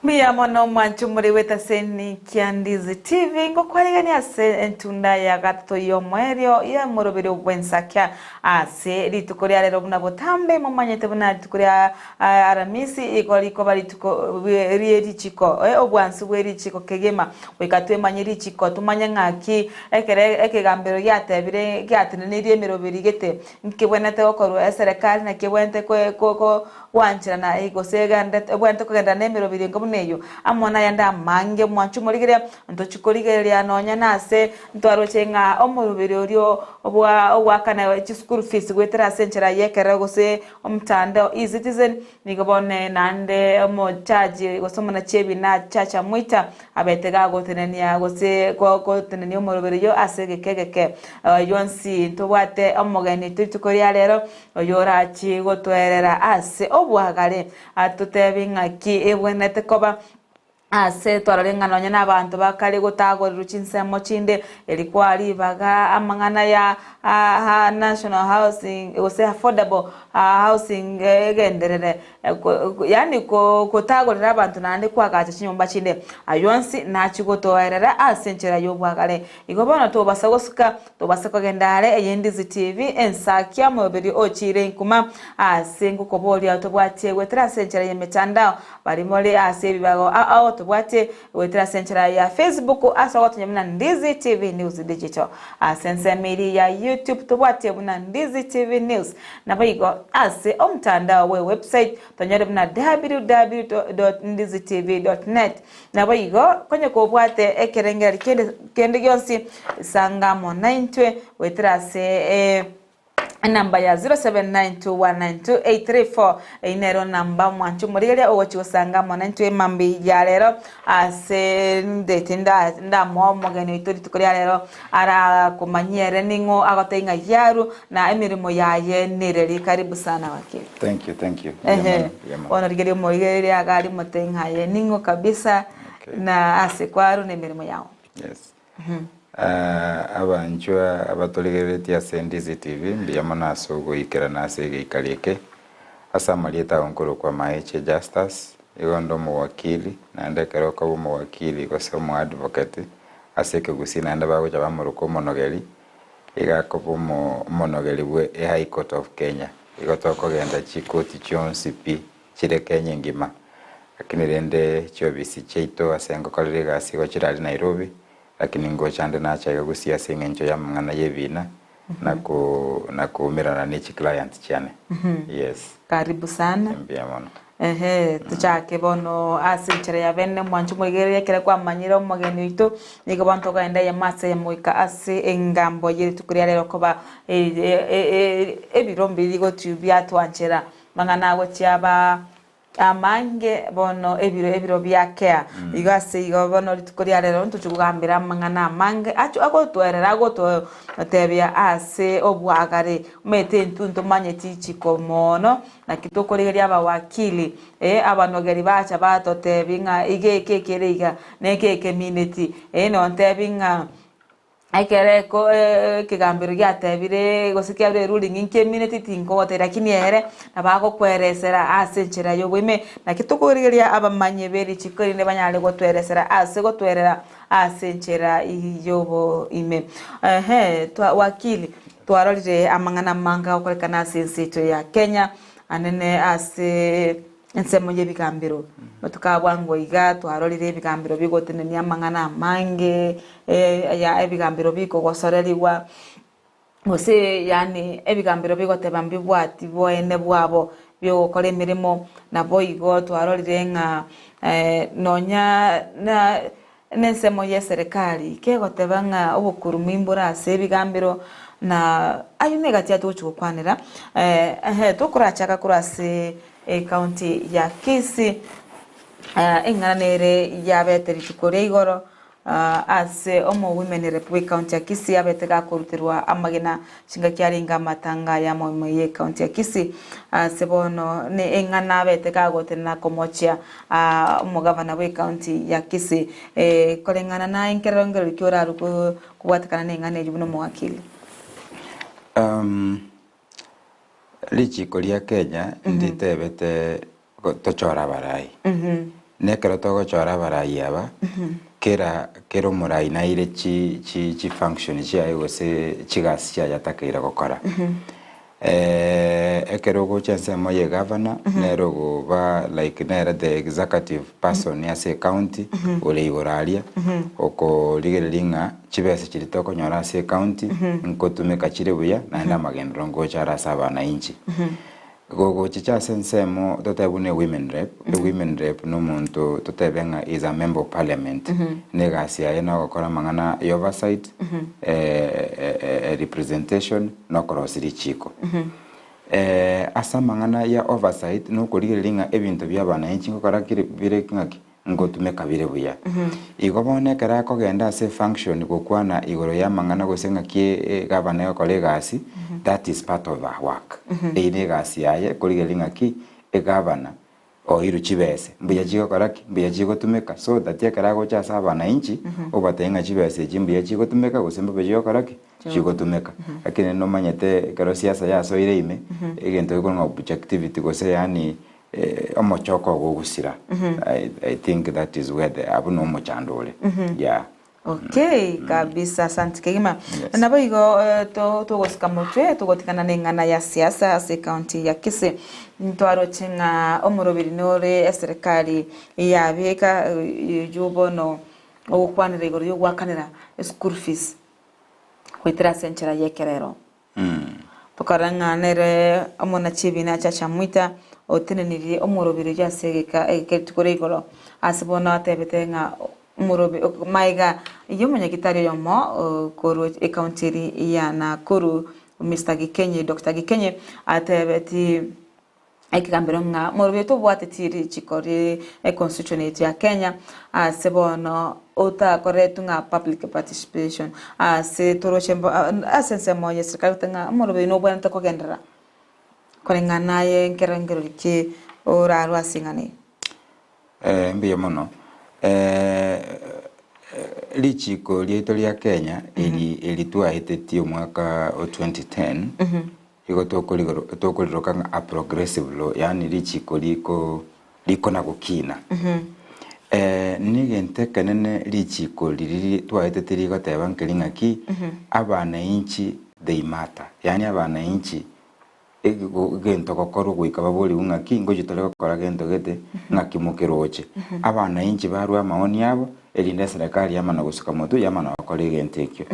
Mbuya mono mwanche omore bw'etaseni kia Ndizi TV ngokwarigania ase entunda ya gatato y'omoerio y'omoroberio bw'ensakia ase rituko ria rero buna botambe momanyete buna rituko ria Aramisi igo rikoba rituko rie richiko obwansu bwe richiko kegima goika twemanye richiko tomanye ng'aki ekere ekegambero giatebire giatenenirie emeroberi gete nkebwenerete gokorwa eserekari naki ebwenerete gwancherana gose ebwenerete kogenderera nemeroberi enga buna eyio, amo nayande amange. Mwanche omorigereria, ntochie korigereria nonya nase ntwaroche ng'a omoroberi oria bwa ogoakana chischool fees goetera ase enchera y'ekerero gose omotandao eCitizen, nigo bono naende omojaji gose omonachi ebina Chacha Mwita abete gagotenenia gose gotenenia omoroberi oyio ase egeka egeke. Ayio onsi ntobwate omogeni oito rituko ria rero, Oyorachie gotoerera ase oboagare, atotebi ng'aki ebwenerete koba ase twarore ng'a nonya nabanto ba kare gotagorerwa chinsemo chinde, eri kwaa ribaga amang'ana ya National Housing gose Affordable Housing egenderere. Yaani gotagorera abanto naende kwagacha chinyomba chinde. Ayio onsi nachie gotoerera ase enchera y'obwagare. Igo bono tobasa gosuka, tobasa kogenda are eye Ndizi TV, ensakia omobere ochiire inkuma ase ngokoboria tobwatie goetera ase enchera y'emetandao baria more ase ebibago ao tobwatie goetera ase enchera ya Facebook ase ogotonya buna Ndizi TV News Digital. Ase ensemo eria ya YouTube tobwatie buna Ndizi TV News. Naboigo ase omotandao bwe website tonyore buna www.ndizitv.net. Naboigo konye kobwate ekerengererio kende kende gionsi sanga amo naintwe goetera ase enamba ya 0792192834 eyio nero namba mwanche omorigereria ogochia gosanga amo naintwe mambia ya rero ase ndeti nda ndamoa omogeni oito rituko ria rero arakomanyie ere ning'o agotebia ng'a yaru na emeremo yaye nereri karibu sana wakili. Thank you, thank you. Mbuya Ehe, mono, mbuya mono. bono rigereria omorigereria iga aria omotebie ng'a aye ning'o kabisa Okay. na ase kwarwa na emeremo yao. Yes. Ah, abanchwa abatorigereretie ase Ndizi TV, mbuya mono ase ogoikerana ase egeikari eke. Ase amarieta ao nkorokwa Maeche Justus, igo nde omowakili, naende ekero okoba omowakili gose omoadvocate ase ekegusii naende bagocha bamoroka omonogeri, iga akoba omo omonogeri bwe e High Court of Kenya. Igo tokogenda chikoti chionsi pi chire Kenya engima. Lakini rende chiofisi chiaito ase ngokorera egasi igo chire aria Nairobi, lakini ngocha nde nacha iga gusii ase eng'encho y'amang'ana y'ebina na ko na koumerana ne chiclient chiane. Yes. Karibu sana. Mbuya mono. Ehe, tochake bono ase enchera ya bene mwanche omorigereria ekero kwamanyire omogeni oito, nigo bono tokogenda eyemo ase eyemo goika ase engambo ye rituko ria rero koba ebiro mbiri gotu biatwanchera. Mang'ana agochia aba amange bono ebiro ebiro biakea. Igo ase igo bono rituko ria rero ntochie kogambera amang'ana amange acho agotwerera agototebia ase obwagare. Omanyete intwe ntomanyeti richiko mono, naki tokorigereria abawakili, abanogeri bacha batotebia ng'a iga eke ekere iga, na eke ekemineti, nontebi ng'a. Ekero eko ekegambero giatebire gose kiabire eruling nkemineti tinkogotebia lakini ere nabo agokweresera ase enchera y'oboime. Naki tokorigereria abamanyi be richiko erinde banyare gotweresera ase gotwerera ase enchera y'oboime. Ehe twa wakili twarorire amang'ana amange agokorekana ase ense yaito ya Kenya anene ase. Ensemo y'ebigambero. Amatuko a bwango iga twarorire ebigambero bigotenenia amang'ana amange, ya ebigambero bikogosorerigwa, gose yaani ebigambero bigoteba mbibwati boene bwabo biogokora emeremo, naboigo twarorire ng'a nonya na nensemo y'eserekari kegoteba ng'a obokurumi mbore ase ebigambero na ayio negati atogochia gokwanera. Ehe tokorachaka korwa ase ecounty ya Kisii, eng'ana nere yabete rituko ria igoro Ase omowomen rep bw'ecounty ya Kisii abete gakoruterwa amagena chingaki arenge amatanga y'amoimo y'ecounty ya Kisii ase bono ne eng'ana abete gagotenena komochia omogavana bw'ecounty ya Kisii koreng'ana naye nkerero ki orarwe kobwatekana neng'ana eyio buna omowakili? Richiko ria Kenya nditebete tochore abarai. Nekero togochora abarai aba, kera kera omorai naire chi chi chifunction chiaye gose chigasi chiaye atakeire gokora. Ekero ogocha ensemo ya egavana, nere ogoba like nere the executive person ase ecounty, ore igoro aria, okorigereria ng'a chibesa chiria tokonyora ase ecounty, nkotumeka chire buya, naende amagenderero ngocha are ase abananchi. Gogochicha ase ensemo totebe buna ewomen rep, ewomen rep na omonto totebe ng'a is a member of parliament, na egasi yaye na ogokora amang'ana ya oversight, representation, na okorosia richiko. Ase amang'ana ya oversight na okorigereria ng'a ebinto bia abananchi ngokora kire bire ng'aki. Ngotumeka bire buya. Igo bono ekero akogenda ase efunction gokwana igoro y'amang'ana gose ng'aki egavana egokora egasi, that is part of her work. Eyio na egasi yaye korigereria ng'aki egavana oirwe chibese mbuya chigokora ki? Mbuya chigotumeka so that ekero agocha ase abananchi obatebie ng'a chibesa echi mbuya chigotumeka gose mbobe chigokora ki? Chigotumeka. Lakini nomanyete ekero siasa yasoire ime, egento gekorwa ng'a objectivity gose yaani Omochoko ogo ogosira I think that is where the abwo no omochando ore yeah. Okay kabisa asante kegima. Yes. Nabo igo to togosika motwe togotigana na eng'ana ya siasa ase ecounty ya Kisii. Ntwaroche ng'a omoroberi nore eserekari yabeka oywo bono ogokwanera igoro yogoakanera eschool fees goetera ase enchera yekerero. Tokarora ng'a nere omonachiebina achachamoita otenenirie omoroberi oyio ase egeka egeke rituko ria igoro, ase bono atebete ng'a omorobe magega y'omonyagitari oyomo korwa ecounty eria ya Nakuru Mister Gikenyi, Doctor Gikenyi, atebeti Ekegambero ng'a morobio tobwateti richiko rie econstitution yaito ya Kenya ase bono otakoretwe ng'a public participation ase toroche ase ensemo ye serikali gose ng'a omorobio nobwenerete kogenderera koreng'ana naye nkerengererio ki orarwe ase eng'ana eye. Mbuya mono. Richiko riaito ria Kenya eri eri twaetetie omwaka o 2010 Igo tokoriroka ng'a a progressive law, yaani richiko riko rikona gokina. Negento ekenene richiko riria twaetete rigoteba nkeri ng'aki, abanainchi they matter, yaani abanainchi egento gokorwa goika baborigwe ng'aki ngochia tore gokora gento gete ng'aki mokeroche. Abanainchi barwe amaoni abo erinde eserekari yamana gosuka motwe yamana gokora egento ekio.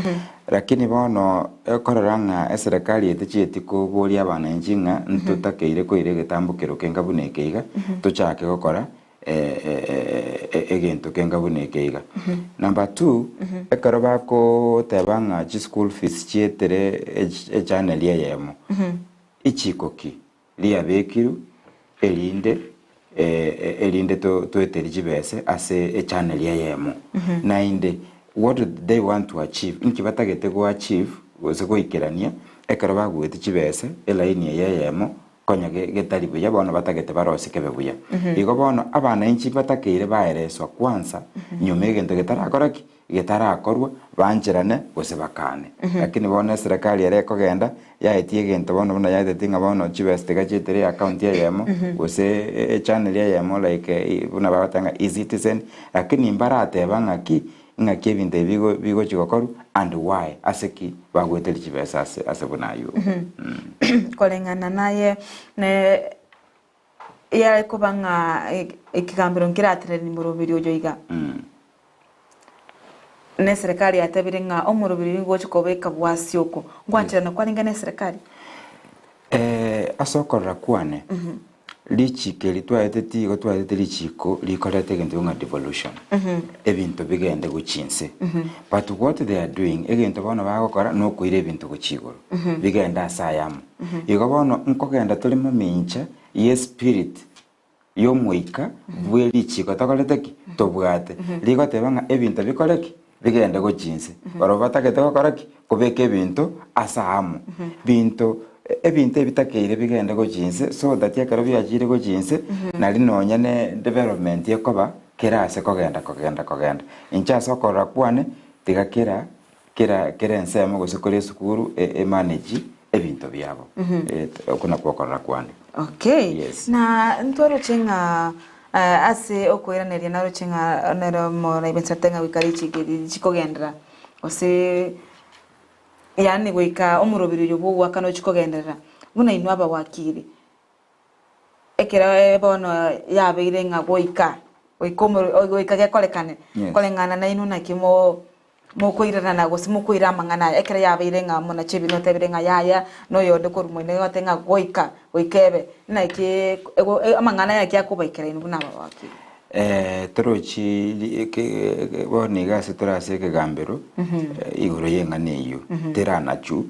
Lakini bono okorora ng'a eserekari eye techieti koboria abananchi ng'a ntotakeire koira egetambo kero kenga buna eke iga, tochake gokora egento kenga buna eke iga. Number two, ekero bakoteba ng'a chischool fees chietere echannel eyemo, ichiko ki? riabekirwe, erinde erinde toeterie chibese ase echannel eyemo. Naende what do they want to achieve? Inki batagete go achieve gose goikerania ekero bagoetie chibese elaini eye eyemo konya getari buya bono batagete barosie kebe buya. Igo bono abananchi mbatakeire baereswa kwanza nyuma egento getarakora ki? Getarakorwa, bancherane gose bakane. Lakini bono eserekari ere ekogenda, yaetie egento bono buna yaeteti ng'a bono chibesa tiga chietire eaccount eyemo, gose echannel eyemo like buna bagoteba ng'a eCitizen, lakini mbarateba ng'aki, ng'aki ebinto ebi bigo bigochi gokorwa and why, ase ki bagoeteria chibesa ase ase buna aywo. Koreng'ana naye ne yare koba ng'a ekegambero nkeratereri moroberi oyo iga. Na eserekari yatebire ng'a omoroberi oyo nigo ogochia kobeka bwasi oko. Ngwancherana kwarenge na eserekari? Ase okorora kwane, richiko eri twaeteti igo twaetete richiko rikoreta egento ng'a devolution, ebinto bigende gochia inse. But what they are doing, egento bono bagokora nokoira ebinto gochia igoro, bigende ase ayamo. Igo bono nkogenda tore mamincha ye spirit y'omoika bwe richiko tokorete ki? Tobwate. Rigoteba ng'a ebinto bikore ki? Bigende gochia inse. Barabwo batagete gokora ki? Kobeka ebinto ase amo. Binto ebinto ebitakeire bigende gochia inse so that ekero biachire gochia inse, nari nonya ne development ekoba kera ase kogenda kogenda kogenda. Inche ase okorora kwane, tiga kera Kera kera ensemo gose kore esukuru e emanage ebinto biabo. Okwo nakwo okorora kwane. Okay. Yes. Na ntwaroche ng'a Ase okoiraneria naroche ng'a nere omoraibensete ng'a goika richiiko eri chikogenderera, gose yaani goika omoroberi oyo bw'ogoakana ochie kogenderera, buna inwe abawakiri, ekero bono yabeire ng'a goika goika omoro goika gekorekane, Yes. koreng'ana nainwe naki mo Mokoirerana gose mokoira amang'ana aya, ekero yabeire ng'a omonachi ebiina otebire ng'a yaya, na oyonde korwa moino iga otebe ng'a goika, goika ebe, naki ego amang'ana aya naki akobaikera inwe buna abawakili? Torochi ri- eke- eke- bono iga ase tore ase ekegambero, igoro y'eng'ana eyio, teranachu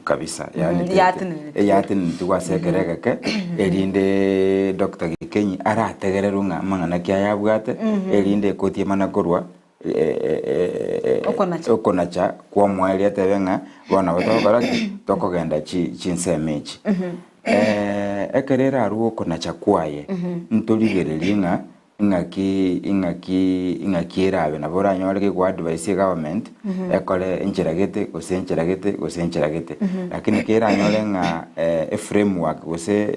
kabisa yaani te- Yatenenetigwe. yatenenetigwe ase ekero egeke, erinde Doctor Gikenyi arategererwe ng'a amang'ana ki ayabwate, erinde ekoti emana korwa Okonacha. okonacha kw'omoerio atebe ng'a bono nabo togokora ki? Tokogenda chi chinsemo echi. Ekero erarue okonacha kwaye, ntorigererie ng'a ing'aki ing'aki ing'aki erabe nabo oranyore gegoa advice egovernment, ekore enchera gete gose enchera gete gose enchera gete. Lakini keranyore ng'a eframework gose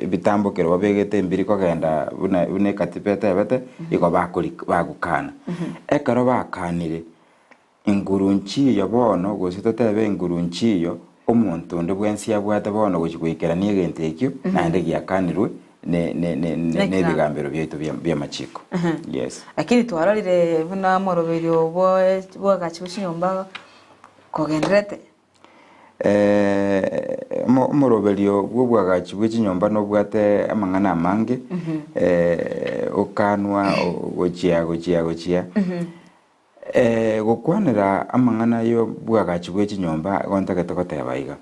ebitambokero babegete mbiri kogenda buna buna ekatiba etebete. Igo bagokana. Ekero bakanire, inguru nchiiyo bono, gose totebe inguru nchiiyo, omonto onde bwensi abwate bono gochia goikerania egento ekio, naende giakanirwe nebigambero biaito bi'amachiko. Yes. Lakini twarorire buna omoroberio bw'agachi bwe chinyomba kogendererete. Omoroberio bw'obwagachi bwe chinyomba nobwate amang'ana amange, okanwa gochia gochia gochia. Gokwanera amang'ana y'obwagachi bwe chinyomba igo ntagete goteba iga,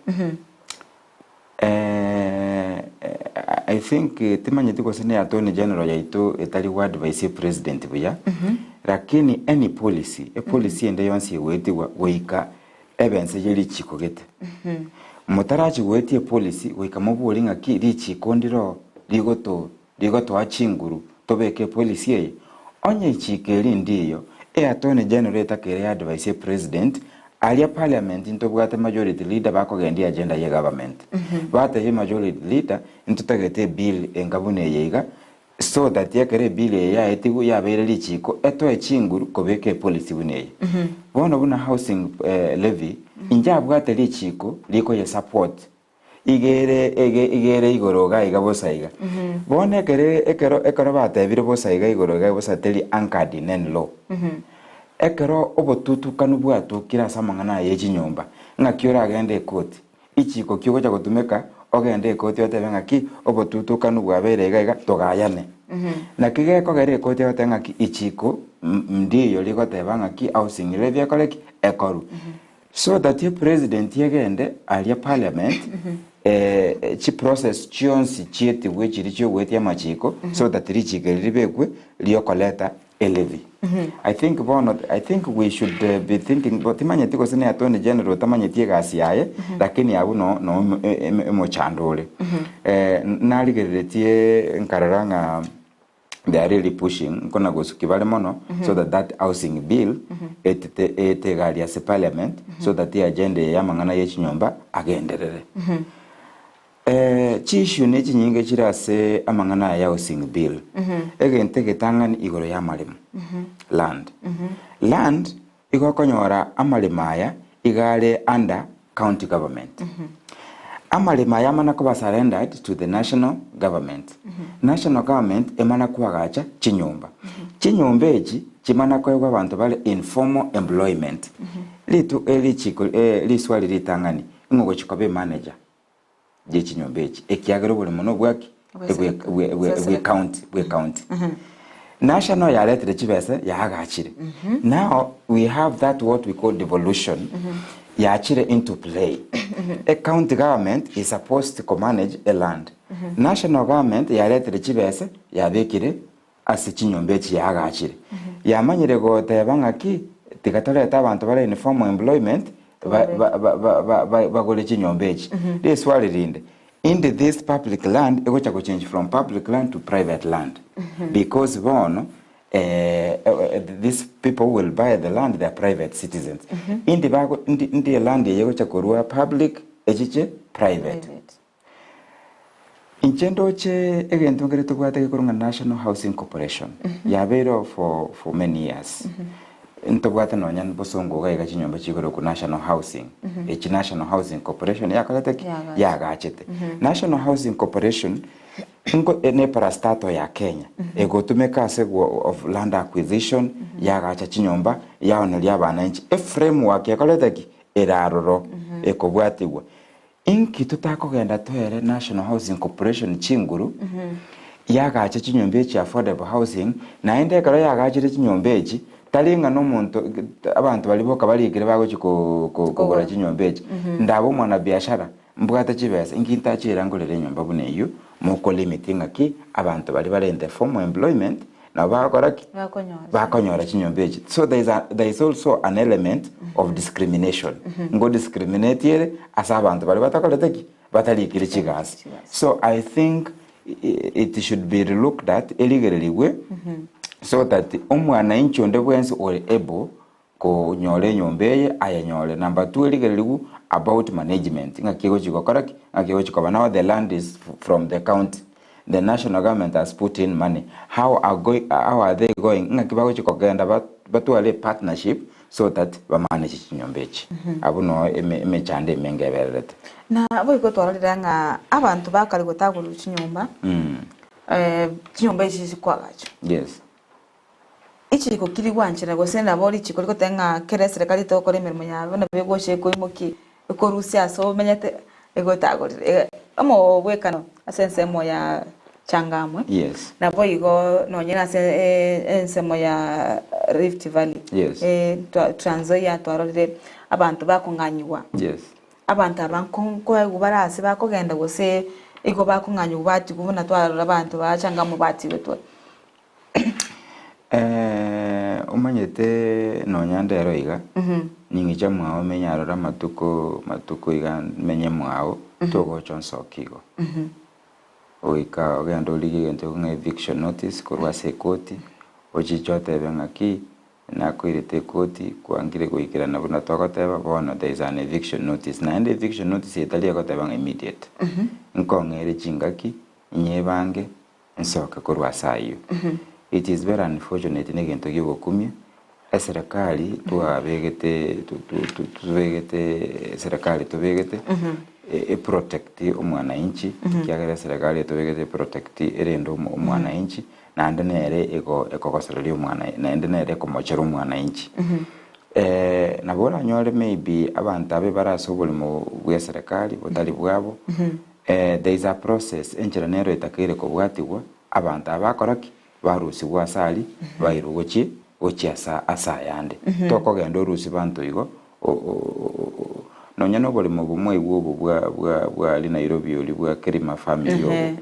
I think timanyeti gose ne attorney general yaito etari go advise president buya, lakini any policy, epolicy ende yonsi egoetigwa goika Ebe ense ye richiiko gete. Motarachia goetia epolisi, goika mobori ng'aki richiiko ndiro rigoto rigotoa chinguru tobeke epolisi eye. Onye ichiiko eri ndiyo, eattorney general etakeire ya advice epresident, aria parliament ntobwate majority leader bakogendia agenda ye government. Batebie majority leader ntotagete ebill enga buna eye iga, So that ekero ebill eye yaetigwe yabeire richiiko etoe chinguru kobeka epolicy buna eye. Bono buna housing levy inche abwate richiiko rikoye support iga ere ege iga ere igoro iga iga bosa iga. Bono ekero ekero ekero batebire bosa iga igoro iga bosa teri anchored in any law. Ekero obotutukanu bwatokire ase amang'ana aya ye chinyomba, ng'aki oragende ekoti? Ichiko ki ogocha gotumeka ogende ekoti otebe ng'aki obotutukanu bwabeire iga iga togayane. Naki gekogera ekoti egoteba ng'aki ichiko ndiyo rigoteba ng'aki housing levy ekore ki? Ekorwe. So that epresident egende aria parliament chiprocess chionsi chietigwe chiria chiogoetia amachiko so that richiko eri ribekwe riokoleta Elevy. I think bono I think we should be thinking bo timanyeti gose ne attorney general otamanyeti egasi yaye lakini abwo no no emo- e- emo- emochando ore. Narigereretie nkarora ng'a they are really pushing nkona gosuki bare mono so that that housing bill etete ete egari ase parliament so that eagenda eye ya amang'ana ya echinyomba agenderere. Chiissue nechinyinge chire ase amang'ana aya ya housing bill. Egento egetang'ani igoro y'amaremo, land. Land igo okonyora amaremo aya iga are under county government. Amaremo aya amana koba surrendered to the national government. National government emana koagacha chinyomba. Chinyomba echi chimana koegwa abanto bare informal employment. Ritu richiko riswali ritang'ani, ing'o ogochi koba emanager? ye chinyomba echi, ekiagera oboremo nobwaki? Bwe county, bwe county. National yaretire chibesa yaagachire. Now we have that what we call devolution yachire into play. A county government is supposed to manage a land. National government yaretire chibesa yabekire ase chinyomba echi yaagachire. Yamanyire goteba ng'aki tiga torete abanto bare in formal employment bagore chinyomba echi. Riswali rinde, indi this public land egocha go change from public land to private land? Because bono these people who will buy the land they are private citizens. Indi bago indi eland eye egocha korwa public echiche private. Inche ndoche egento nkere tobwate gekorwa ng'a National Housing Corporation, yabeire oo for for many years. Ntobwate nonya bosongo iga iga chinyomba chikorokwa National Housing, echi National Housing Corporation yakorete ki? Yagachete. Yagachete. National Housing Corporation nko ne parastatal ya Kenya, egotumeka ase gwo of land acquisition, yagacha chinyomba, yaoneria abananchi, eframework ekorete ki? Ere aroro, ekobwatigwa. Inki totakogenda toere National Housing Corporation chinguru yagache chinyomba echi affordable housing naende ekero yagachire chinyomba echi tari ng'a nomonto abanto baria boka barikire bagochi kogora chinyomba echi ndabe omwanabiashara mbwate chibesa inki ntachiira ngorere enyomba buna eyio moko limit ng'aki abanto baria bare in the formal employment Nabo bagokora ki? Bakonyora. Bakonyora chinyomba echi. So there is a, there is also an element of discrimination. Ngo discriminate ere ase abanto baria batakorete ki? Batarikire chigasi. So I think it should be relooked at, erigererigwe so that omwananchi onde bwensi ore able konyora enyomba eye ayenyore. Number two erigererigwe about management ng'aki egochi gokora ki? Ng'aki egochi koba. Now the land is from the county, the national government has put in money, how are goi how are they going ng'aki bagochi kogenda batware epartnership so that bamanage chinyomba echi. Abwo noo eme emechando emenge ebererete. Na boigo twarorire ng'a abanto bakare gotagorerwa chinyomba, chinyomba echi chikoagachwa. Yes. Richiko ki rigwanchera gose nabo richiko rigoteba ng'a kera eserekari etogokora emeremo yabo nabo egocha ekoimokia ekorusia ase omenyete egotagorera omobwekano ase ensemo ya Changamwe Yes. naboigo nonye nase ensemo ya Rift Valley Yes. Trans Nzoia twarorire abanto bakong'anyigwa. Yes. Abanto aba nkoegwa bare ase bakogenda gose igo bakong'anyigwa batigwa buna twarora abanto ba Changamwe batigwetwe. Omanyete nonya ndero iga, ning'iche mwao menye aroro amatuko matuko iga menye mwao, togocha onsoke igo. Goika ogende origie egento ng'a eviction notice korwa ase ekoti, ochiche otebe ng'aki, nakoirete ekoti, kwangire goikerana buna togoteba, bono there is an eviction notice. Naende eviction notice eye tari egoteba ng'a immediate, nkong'ere chingaki, inyebange, Nsoke korwa ase ayio. It is very unfortunate negento giogokumia, eserekari twabegete tobegete eserekari tobegete eprotect omwananchi ekiagera eserekari etobegete eprotect erende omwananchi naende nere ego ekogosereria omwana naende nere ekomochera omwananchi. Nabo oranyore maybe abanto abe bare ase oborimo bwa eserekari botari bwabo. There is a process, enchera nero etakeire kobwatigwa, abanto aba bakora ki? Barusigwe ase aria, bairwe gochia gochia asa ase ayande. Tokogenda orusie banto igo, nonya na oboremo obo mwaigwa obo bwa bwa bwa aria Nairobi oria bwa Kerima family obo,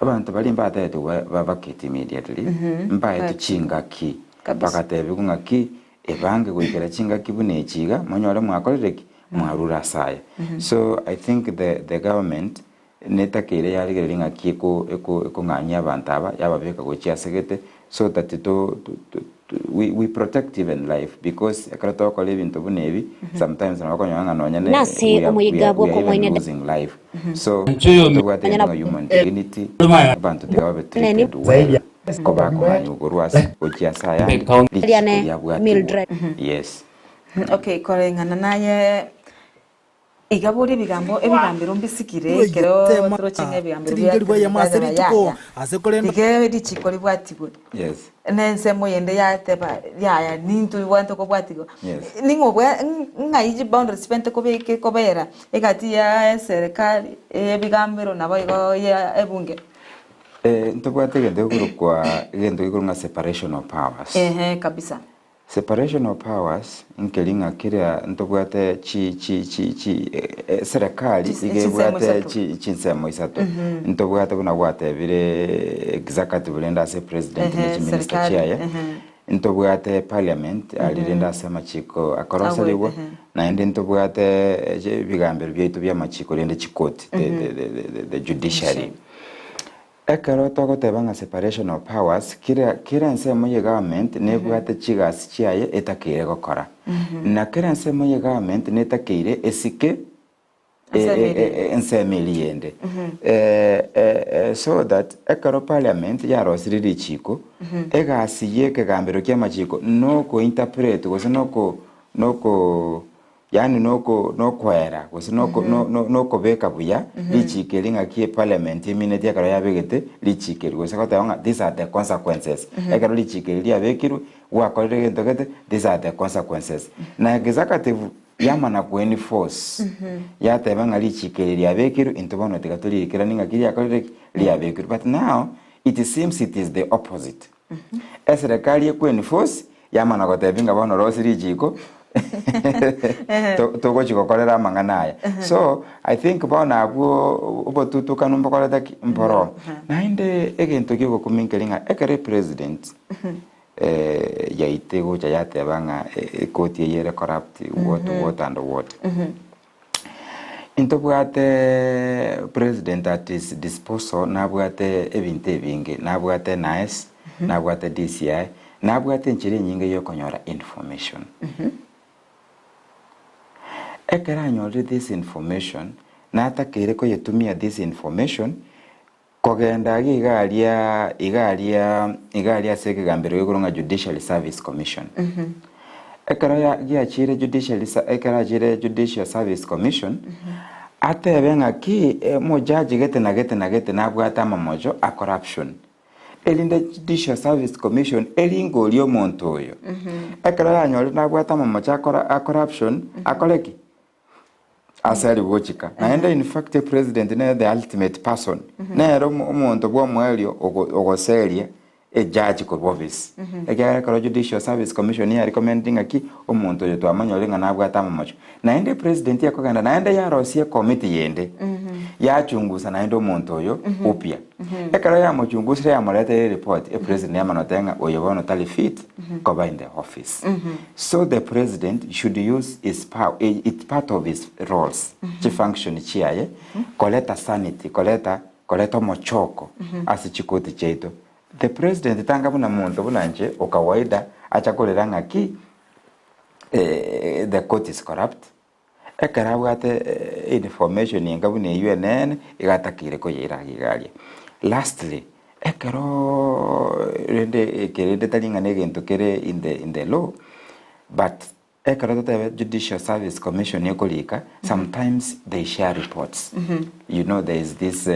abanto baria mbatebetigwe ba ba vacate immediately, mbaetwe chingaki, bagatebiwa ng'aki, ebange goikera chingaki buna echi iga, monyore mwakorire ki? Mwarure ase aya. So I think the the government netakeire yarigereria ng'aki eko eko ekong'anyia abanto aba yababeka gochia ase gete so that to to to we we protect even life because ekero togokora ebinto buna ebi sometimes nabo okonyora ng'a nonya ne Nase we are we omoyega are we are even bw'okomoenia losing life. So Nchoyo tobwate Onye egento na ng'a human dignity abanto tiga babe Neni. treated well kobakong'anyigwa korwa ase gochia ase ayande richiko Riane riabwatigwa Mildred. yes. Okay, koreng'ana naye iga boria ebigambo ebigambero mbisikire ekero toroche ng'a ebigambero bia Chiringerigwa eyemo ase tebeba rituko yaya ase korenda. tiga richiko ribwatigwe Yes. na ensemo yende yateba yaya nintwe bwate kobwatigwa Yes. ning'o obwa ng'ai chiboundaries chibwenerete kobeke kobera egati ya eserekari ebigambero nabo igo ya ebunge. Ntobwate egento gekorokwa egento gekorokwa ng'a separation of powers. Ehe kabisa. Separation of powers nkeri ng'a keria ntobwate chi chi chi chi eserekari Chis- iga chinsemo ebwate isato. chi chinsemo isato. Ntobwate buna gwatebire executive rende ase president ne Ehe, chiminister serikali, chiaye, ehe. ntobwate parliament aria rende ase amachiko akoroserigwa, Agwe, ehe. naende ntobwate ebigambero biaito bia amachiko rende chikoti the the the the the judiciary. Ekero togoteba ng'a separation of powers, kera kera ensemo ye government nebwate chigasi chiaye etakeire gokora. Na kera ensemo ye government netakeire esike. Ensemo eria ende. Ensemo eria ende. So that ekero parliament yarosirie richiko, egasi ya ekegambero kia amachiko noko interpret gose noko noko yaani noko nokoera gose noko no no nokobeka buya richiko eri ng'aki eparliament eminetie ekero yabegete richiko eri gose goteba ng'a these are the consequences. Ekero richiko eri riabekirwe, gwakorire egento gete, these are the consequences. Na executive Yamana koenforce, yateba ng'a richiko eri riabekirwe, intwe bono tiga toriikeranie ng'aki riakorire ki? Riabekirwe. But now, it seems it is the opposite. Eserekari ekoenforce, yamana gotebia ng'a bono rosia richiko, to- togochi gokorera amang'ana aya. So, I think bono abwo obotutukanu mbokorete ki? Mboro. Naende egento kiogokumia nkeri ng'a ekero epresident, yaito egocha yateba ng'a ekoti eye ere corrupt what what and what. Intobwate president at his disposal nabwate ebinto ebinge, nabwate NIS, nabwate DCI, nabwate enchera enyinge ya okonyora information. Ekero anyorire this information, natakeire koyetumia this information Kogenda aria iga aria iga aria iga aria ase ekegambero gekorwa ng'a Judiciary Service Commission. Ekero ya giachire Judiciary ser ekero achire Judicial Service Commission, atebe ng'aki omojaji gete na gete na gete nabwate amamocho a corruption. Erinde Judicial Service Commission eringorie omonto oyo. Ekero yanyorire nabwate amamocho a cor a corruption, akore ki? Ase aria gochika. Naende in fact president nere the ultimate person. Nere omonto bw'omoerio ogoseria ejudge korwa office. Ekiagera ekero Judicial Service Commission ya recommending ng'aki omonto oyo twamonyorire ng'a nabwate amamocho. Naende president ekogenda naende yarosia ecommittee yende yachungusa naende omonto oyo upya. Ekero yamochungusire yamoreteire ereport, epresident yamanya goteba ng'a oyo bono tari fit koba in the office. So the president should use his power, it's part of his roles, chifunction chiaye, koreta sanity, koreta koreta omochoko ase chikoti chiaito. The president tanga buna monto buna inche o kawaida acha korera ng'aki the court is corrupt, Ekero abwate information enga buna eywo eneene, iga atakeire koyeira iga iga aria. Lastly, ekeroo rende eke rende tari ng'a na egento kere in the in the law, but ekero totebe judicial service commission ekorika, sometimes they share reports. You know there is this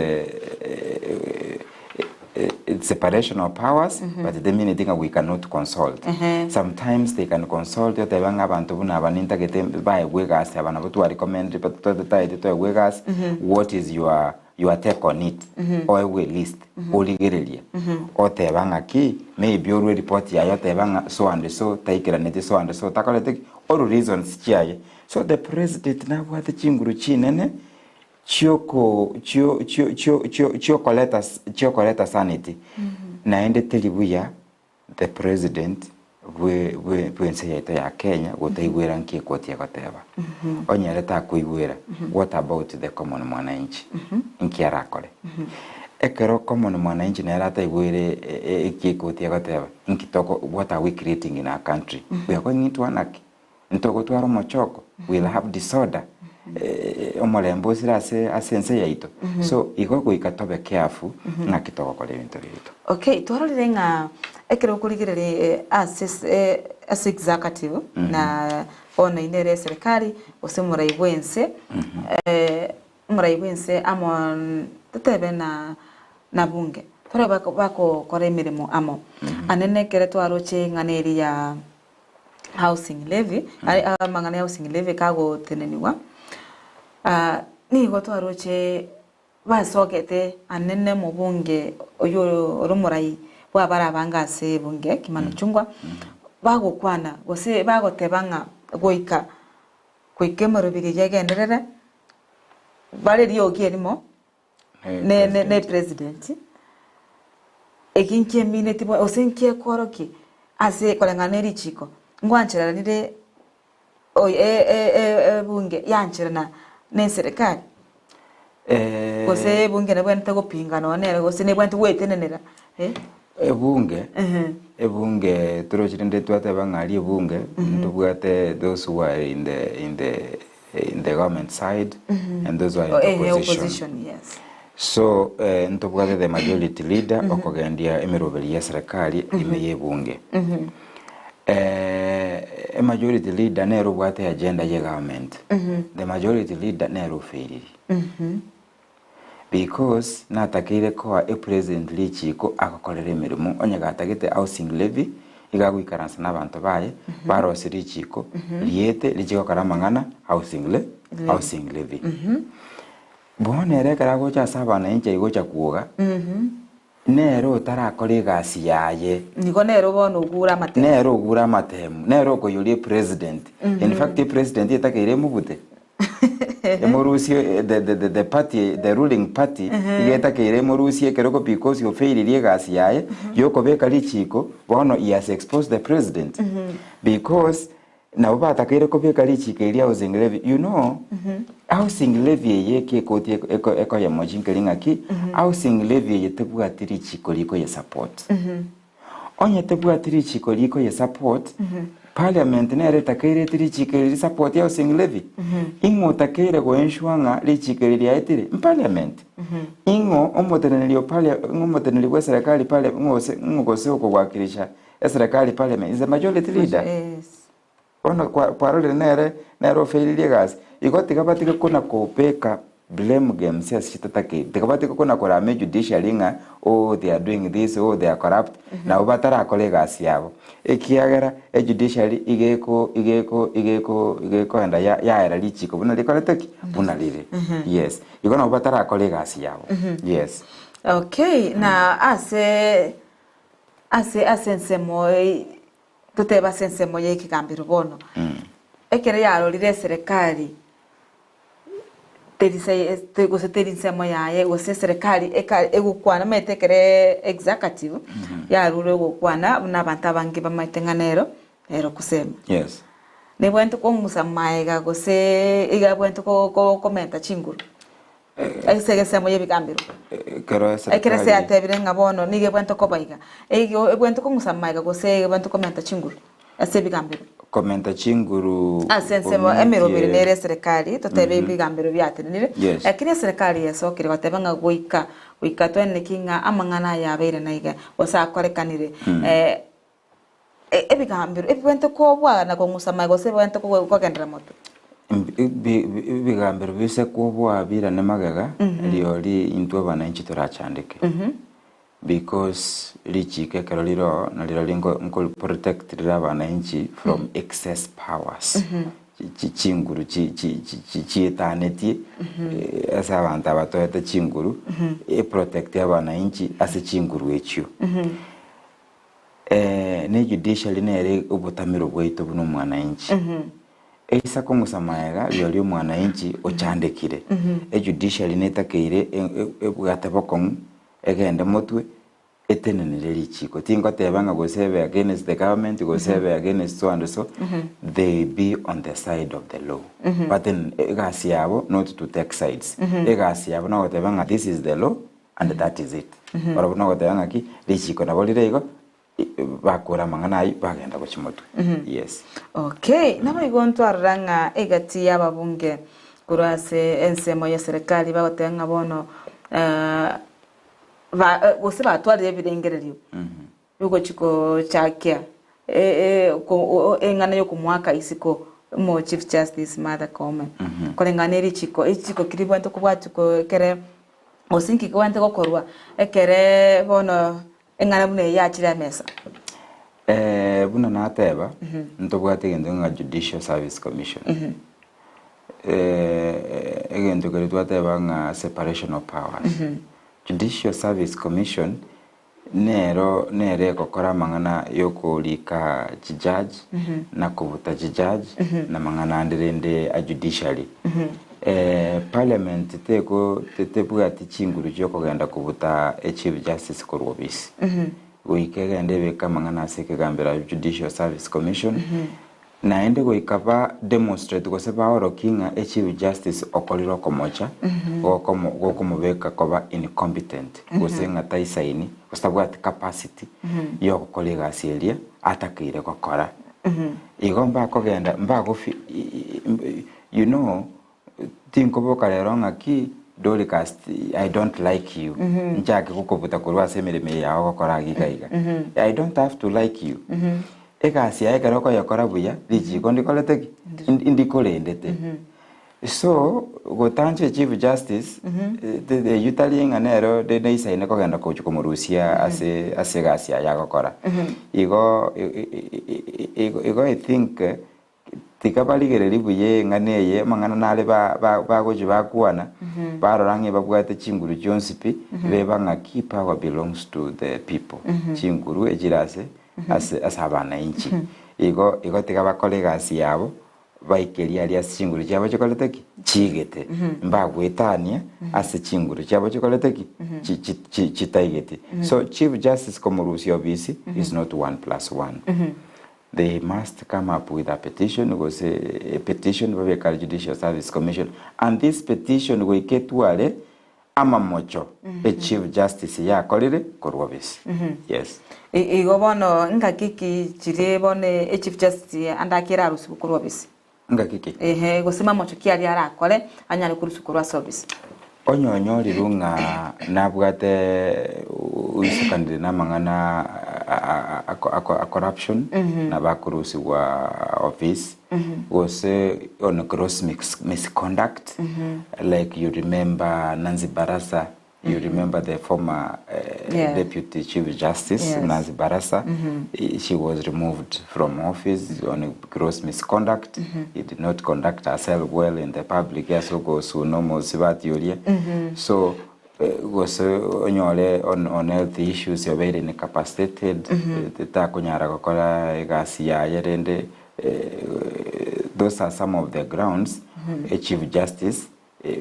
separation of powers but the minute ng'a we cannot consult sometimes they can consult otebe ng'a abanto buna aba nintagete baegwe egasi aba nabo twa recommend totagete toegwe egasi what is your your take on it oegwe elist origererie oteba ng'aki maybe orwe report yaye oteba ng'a so and so taikeraneti so and so takoreti ki orwe reasons chiaye so the president nabwate chinguru chinene chioko chio chio chio chio chiokoreta chiokoreta sanity naende teri buya the president bwe bwe bwense yaito ya Kenya gotaigwera nki ekoti egoteba. Onye ere takoigwera what about the common mwananchi nki arakore? Ekero common mwananchi nere ataigwere eki ekoti egoteba nki toko what are we creating in our country? We are going into anarchy. Ntogotwara omochoko, we'll have disorder, omorembe osire ase ase ense yaito. So igo goika tobe careful ng'aki togokora ebinto biaito. Okay, twarorire ng'a ekero okorigereria ase ase executive na bono inde ere eserekari gose omorai bwense omorai bwense amo totebe na na bunge, tore bagokora emeremo amo. Anene ekere twaroche eng'ana eria ya housing levy, amang'ana ya housing levy kagotenenigwa, nigo twaroche basogete anene omobunge oywo ore omorai bwa abare abange ase ebunge Kimani Ichung'wa, bagokwana gose bagoteba ng'a goika goika emeroberi eyio egenderere, bare riogi erimo. ne ne ne president, eki nkiamineti bo gose nkiekorokia ase koreng'ana ne richiko, ngwancherana rire oyo e- e- e- ebunge yancherana na eserekari? Gose ebunge nebwenerete gopinga nonye nere gose nebwenerete goetenenera eh. Ebunge, ebunge toroche rende twateba ng'a aria ebunge, ntobwate those who are in the in the. in the government side and those who are in the Eh, opposition. opposition, yes. So ntobwate the majority leader okogendia emeroberi ye serikali ime ye ebunge. Emajority leader nere obwate agenda ye government. The majority leader nere ofailiri. Because natakeire koa epresident richiko agokorera emeremo onye gatagete housing levy iga agoikaransa na abanto baye barosie richiko riete riche gokora amang'ana housing le housing levy. Bono ere ekero agocha ase abananchi aigocha kwoga, nere otarakora egasi yaye. Nigo nere bono ogure amatemu. Nere ogure amatemu, nere okoiyoria epresident. In fact epresident etakeire emobute, emorusie the, the, the, the party, the ruling party, iga etakeire emorusie ekerogo because ofailirie egasi yaye yokobeka richiko, bono he has exposed the president. Because Nabo batakeire kobeka richiiko eria housing levy. You know, housing levy eye eke ekoti eko- ekoyemo chinkeri ng'aki, housing levy eye tebwati richiiko rikoye support. Onye tebwati richiiko rikoye support, parliament nere etakeire ete richiiko eri support housing levy. Ing'o otakeire go ensure ng'a richiiko eri riaetire? Mparliament. Ing'o omoteneneri o parlia ing'o omoteneneri bwa eserekari parlia ng'o gose ng'o gose okowakilisha Eserekari parliament is the majority leader. Yes. Bono kwa- kwarorire nere nere ofailirie egasi. Igo tiga batige kona kobeka blame games ase chitatakeiri. Tiga batige kona korama ejudiciary ng'a oh they are doing this, oh they are corrupt. Nabo batarakora egasi yabo. Ekiagera ejudiciary iga eko iga eko iga eko iga ekoenda ya yaera richiko buna rikorete ki? Buna rire. Yes. Igo nabo batarakora egasi yabo. Yes. Okay, na ase Ase ase ensemo totebe ase ensemo y'ekegambero bono, ekero yarorire eserekari teri sai gose teri nsemo yaye gose eserekari eka egokwana omanyete ekere executive yarure ogokwana buna abanto abange bamaete ng'a nero nero kusema. Yes. Nebwenerete kong'usa maega gose iga ebwenerete ko ko komenta chinguru. Ase egesemo y'ebigambero. Ekero Ekero ase eserekari yatebire ng'a bono nigo ebwenerete koba iga, eigo ebwenerete kong'usa amaiga gose ebwenerete komenta chinguru ase ebigambero. Komenta chinguru Ase ensemo komintie emeroberi nere eserekari, totebe ebigambero biatenenire, Yes. lakini eserekari yesokire goteba ng'a goika goika tweneki ng'a amang'ana aya abeire naiga, gose akorekanire ebigambero ebibwenerete kobua na kong'usa amaiga gose ebibwenerete kogenderera motwe. Ebigambero bise kobua birane magega, riori intwe abananchi torachandeke. Because richiko ekero rire oo, narirorio nko nko protect rire abananchi from excess powers. Chinguru chi chi chi chietanetie ase abanto aba toete chinguru, e protect abananchi ase chinguru echio. Ne judiciary nere obotamero bwaito buna omwananchi. Eisa kong'usa maega rirorio omwananchi ochandekire. Ejudiciary netakeire ebwate bokong'u egende motwe etenenere richiko. Tingoteba ng'a gose ebe against the government gose ebe against so and so, they be on the side of the law. Batenene egasi yabo not to take sides. Egasi yabo nogoteba ng'a this is the law and that is it. Barabwo nogoteba ng'aki, richiko nabo rire igo, bakora amang'ana ayio bagenda gochia motwe. Yes. Okay, naboigo ntwarora ng'a egati y'ababunge korwa ase ensemo y'eserekari bagoteba ng'a bono ba gose batwarire ebirengererio bigochia gochakia eng'ana y'okomoaka isiko omo Chief Justice Martha Koome. Koreng'ana ne richiko, richiko ki ribwenerete kobwatia ekere gose inki kebwenerete gokorwa ekere bono eng'ana buna eye yachire emesa? Buna nateba, ntobwate egento ng'a Judicial Service Commission. Egento keria twateba ng'a separation of powers. Judicial Service Commission Nero nere egokora amang'ana y'okorika chijudge na kobuta chijudge na amang'ana ande rende a judiciary. Parliament teko tebwati chinguru chiokogenda kobuta echief justice korwa obisi. Goika egende ebeke amang'ana ase ekegambero Judicial Service Commission Naende goika ba demonstrate gose baorokie ng'a echief justice okorire okomocha gokomo gokomobeka koba incompetent gose ng'a taisaini gose tabwati capacity yogokora egasi eria atakeire gokora. Igo mbakogenda mbagofi. You know, tinkoboka rero ng'aki Doricas I don't like you, nchake gokobuta korwa ase emeremo eye yao ogokora iga iga iga. I don't have to like you. Egasi yaye ekero okoyekora buya, richiko ndikorete ki? Ndikorendete. So, gotancha echief justice, eyio tari ng'a nero neisaine kogenda gochia komorusia ase ase egasi yaye agokora. Igo igo I think tiga barigererie buya eng'ana eye, amang'ana nare ba- ba- bagochia bakwana, barora ng'a ebabwate chinguru chionsi pi, beba ng'aki power belongs to the people. Chinguru echire ase ase ase abanainchi. Igo igo tiga bakore egasi yabo, baikerie aria ase chinguru chiabo chikorete ki? Chiigete. Mbagwetania ase chinguru chiabo chikorete ki? Chi- chi- chi- chitaigeti. So chief justice komorusia obisi is not one plus one. They must come up with a petition gose a petition babeke are Judicial Service Commission and this petition goika etware amamocho e Chief Justice yakorire korwa obisi. Yes. Igo bono ngaki ki chirie bono e Chief Justice ande ake erarusigwe korwa obisi? Ngaki ki? Ehe, gose mamocho ki aria arakore anyare korusigwa korwa ase obisi? Onye onyorirwe ng'a nabwate oisokanire namang'ana a corruption nabo akorusigwa office gose on gross misconduct like you remember Nancy Baraza You remember the former deputy chief justice Nancy Baraza she was removed from office on gross misconduct he did not conduct herself well in the public ase ogosuna omosibati oria so gose onyore on on health issues obeire incapacitated takonyara gokora egasi yaye rende those are some of the grounds a chief justice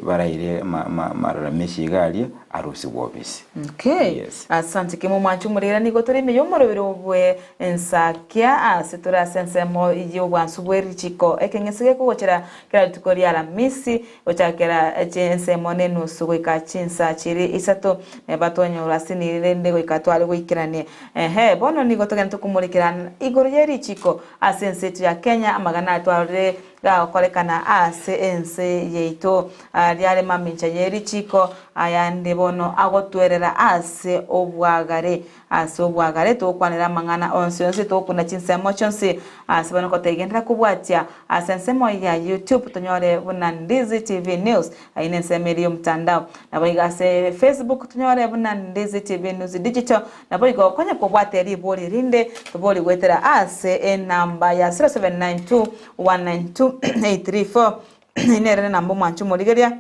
Baraire amararamishi iga aria arusigwe obisi. Okay. Yes. Asante kemo mwanche omorera nigo tore ime y'omorobero bwe ensakia ase tore ase ensemo y'obwansu bwe richiko ekeng'ese gekogochera kera rituko ria Aramisi gochakera chinsemo na enusu goika chinsa chiria isato neba twanyorwa ase niri rende goika tware goikeranie ehe bono nigo togende tokomorekera igoro ye richiko ase ense eto ya Kenya amagana aya twarorire Gagokorekana ase ense yaito riare mamincha ye richiiko, ayande bono agotwerera ase obwagare. Ase obwagare togokwanera amang'ana onsi onsi, togokuna chinsemo chionsi ase bono kotegenderera kobwatia ase ensemo ya YouTube tonyore buna Ndizi TV News ayio nensemo eria y'omotandao. Naboigo ase Facebook tonyore buna Ndizi TV News Digital Naboigo konya kobwate ribori rinde, tobori goetera ase enamba ya 0792192834 Eye nere nenamba omwanche omorigeria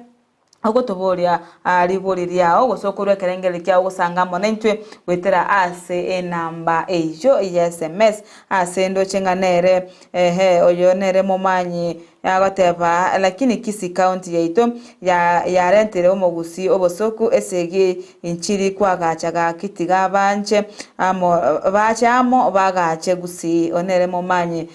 ogotoboria ribori riao gose okorwa ekerengererio kiao ogosanga amo naintwe goetera ase enamba eyio ya sms. Ase ndoche ng'a nere ehe oyo nere momanyi Agoteba, Lakini Kisii County yaito yarentire omogusii obosoku esegi inchiri kwagacha gaki tiga banche amo bache amo bagache Gusii onere momanyi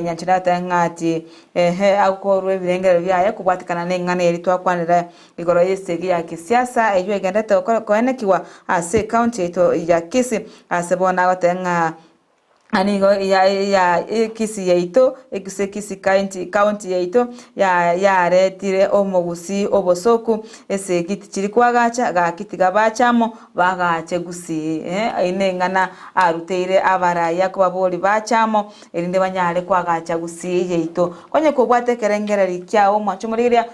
Nyanchera agoteba ng'a ati ehe akorwa ebirengererio biaye kobwatekana neng'ana eri twakwanera igoro yesegi ya kisiasa eyio egenderete koenekigwa ase ecounty yaito ya Kisii ase bono agoteba ng'a Nigo ya Kisii yaito, gose Kisii county yaito yaretire omogusii obosoku, esegi tichiri koagacha, gaki tiga bache amo bagache Gusii. Eyio neng'ana aruteire abarai kobaboria bache amo erinde banyare koagacha Gusii yaito. Onye kobwate ekerengererio kiao omwanche omorigereria,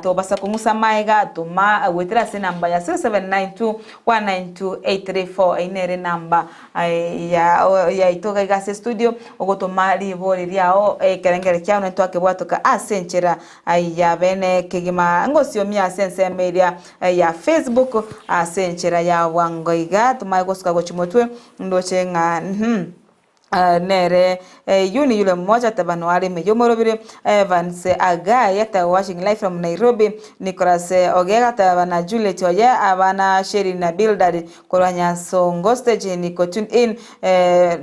tobasa kong'usa amaega, toma goetera ase enamba ya 0792 192 834 eyio nere enamba yaito iga iga ase estudio, ogotoma ribori riao ekerengere kiao naintwe twakebwatoka ase enchera ya bene kegima. Ngosiomia ase ensemo eria ya Facebook ase enchera ya bwango iga tomae gosuka gochia motwe ndoche ng'a nere Yuni yule mmoja teba noare ime y'omorobiri, Evans Agai ateba watching live from Nairobi, Nicholas Ogega ateba na Juliet Oye abana Sherry na Bildad Korwa Nyansongo stage niko tune in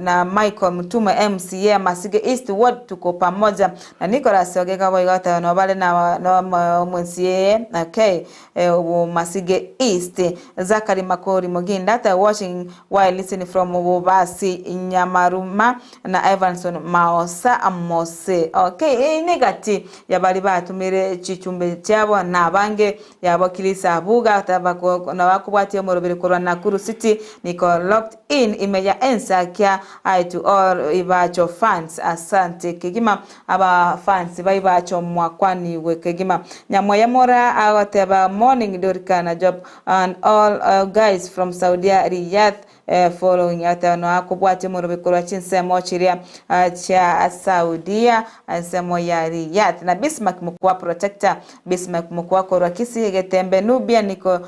na Michael Mutume MCA Masige East ward tuko pamoja na Nicholas Ogega boigo agoteba nabo bare na MCA okay Masige East Zachary Makori Muginda ateba watching while listening from Bobasi Nyamaruma. Kegima na Evanson Maosa Mose. Okay, eye negati yabari batumire chichumbe chiabo na abange yabo Chris Abuga na bakobwatia omoroberi korwa Nakuru City niko locked in ime ya ensakia Hi to all Ibacho fans asante kegima aba fans ba Ibacho mwakwanigwe kegima Nyamweya Mora agoteba morning Dorika na Job and all guys from Saudia Riyadh Following agoteba noa akobwatia omorobe korwa chinsemo chiria chia Saudia ensemo ya Riyadh na Bismarck Mokua Protector Bismarck Mokua korwa Kisii Getembe Nubia niko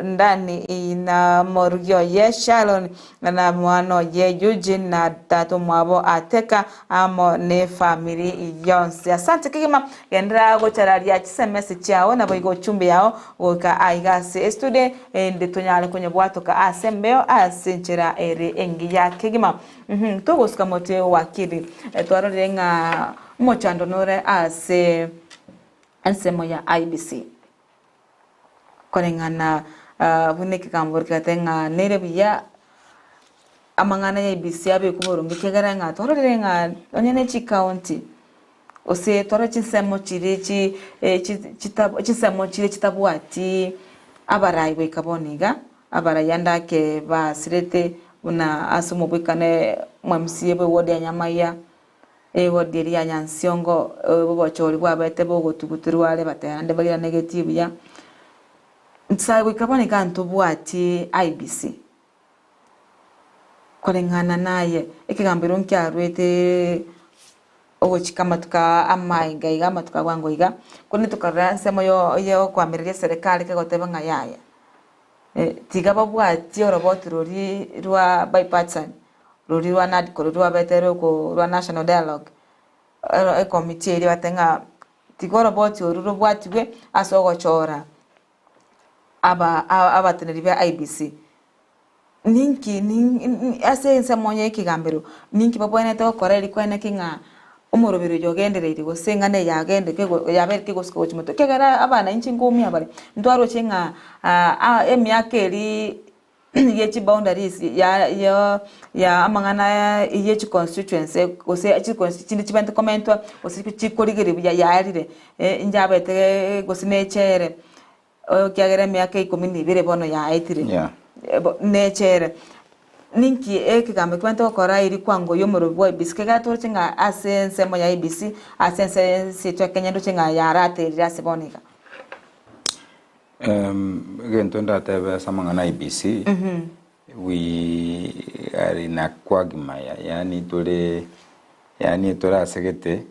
ndani na morugi oye Sharon na mwana oye Eugene na tata omwabo Ateka amo nefamiri yonsi. Asante kegima genderera gochararia chisemesi chiao naboigo ochumbe yao goika aiga ase estudio erinde tonyare konyebwatoka ase embeo ase enchera ere engiya kegima. Uhum togosuka motwe wakili twarorire ng'a omochando nore ase ensemo ya IEBC. Koreng'ana buna ekegambo kegoteeba ng'a nere buya amang'ana ya IEBC abekwe boronge ekiagera ng'a twarorire ng'a onye ne chikaunti gose twarore chinsemo chiria chi chinsemo chiria chitabwati abarai goika bono iga, abarai ande ake basirete buna ase omobwekano omo MCA bwe ward ya Nyamaiya. Ewodi eria ya Nyansiongo obochori bwabete bogotuguterwa are bateba naende bairanegetie buya. Nsae goika bono iga ntobwati IEBC koreng'ana naye ekegambero nkiarwete ogochika amatuko amaenga iga amatuko a bwango iga, korende tokarora ensemo yo okoamereria eserekari kegoteba ng'a yaya tiga babwatie oroboti roria rwa bipartisan. Roria rwa NADCO roria rwabete roko rwa National Dialogue, ero ekomiti eria bateba ng'a tiga oroboti orwo robwatigwe ase ogochora aba abateneneri ba IEBC. Ninki nin ase ensemo onye ekegambero, ninki babwenerete gokora erio kweneki ng'a omoroberi oyo ogendereire gose eng'ana eye yagende kego yabeire kegosuka gochia motwe. Ekiagera abana inche nkoumia bare, ntwaroche ng'a emiaka eria. ye chiboundaries ya ya ya amang'ana ye chiconstituency gose chiconsti chinde chibwenerete komentwa gose chikorigereria buya yaerire inche gose na echere ekiagera emiaka ikomi na ibere bono yaetire Yeah. bo nechere. Ninki ekegambo kebwenerete gokora erio kwangoyia omorobio bwa IEBC ekegera toroche ng'a ase ensemo ya IEBC ase ense ense yaito ya Kenya ndoche ng'a yaraterire ase bono iga. Egento ndatebe ase amang'ana a IEBC, we are in a quagmire, yaani tore yaani tore ase gete,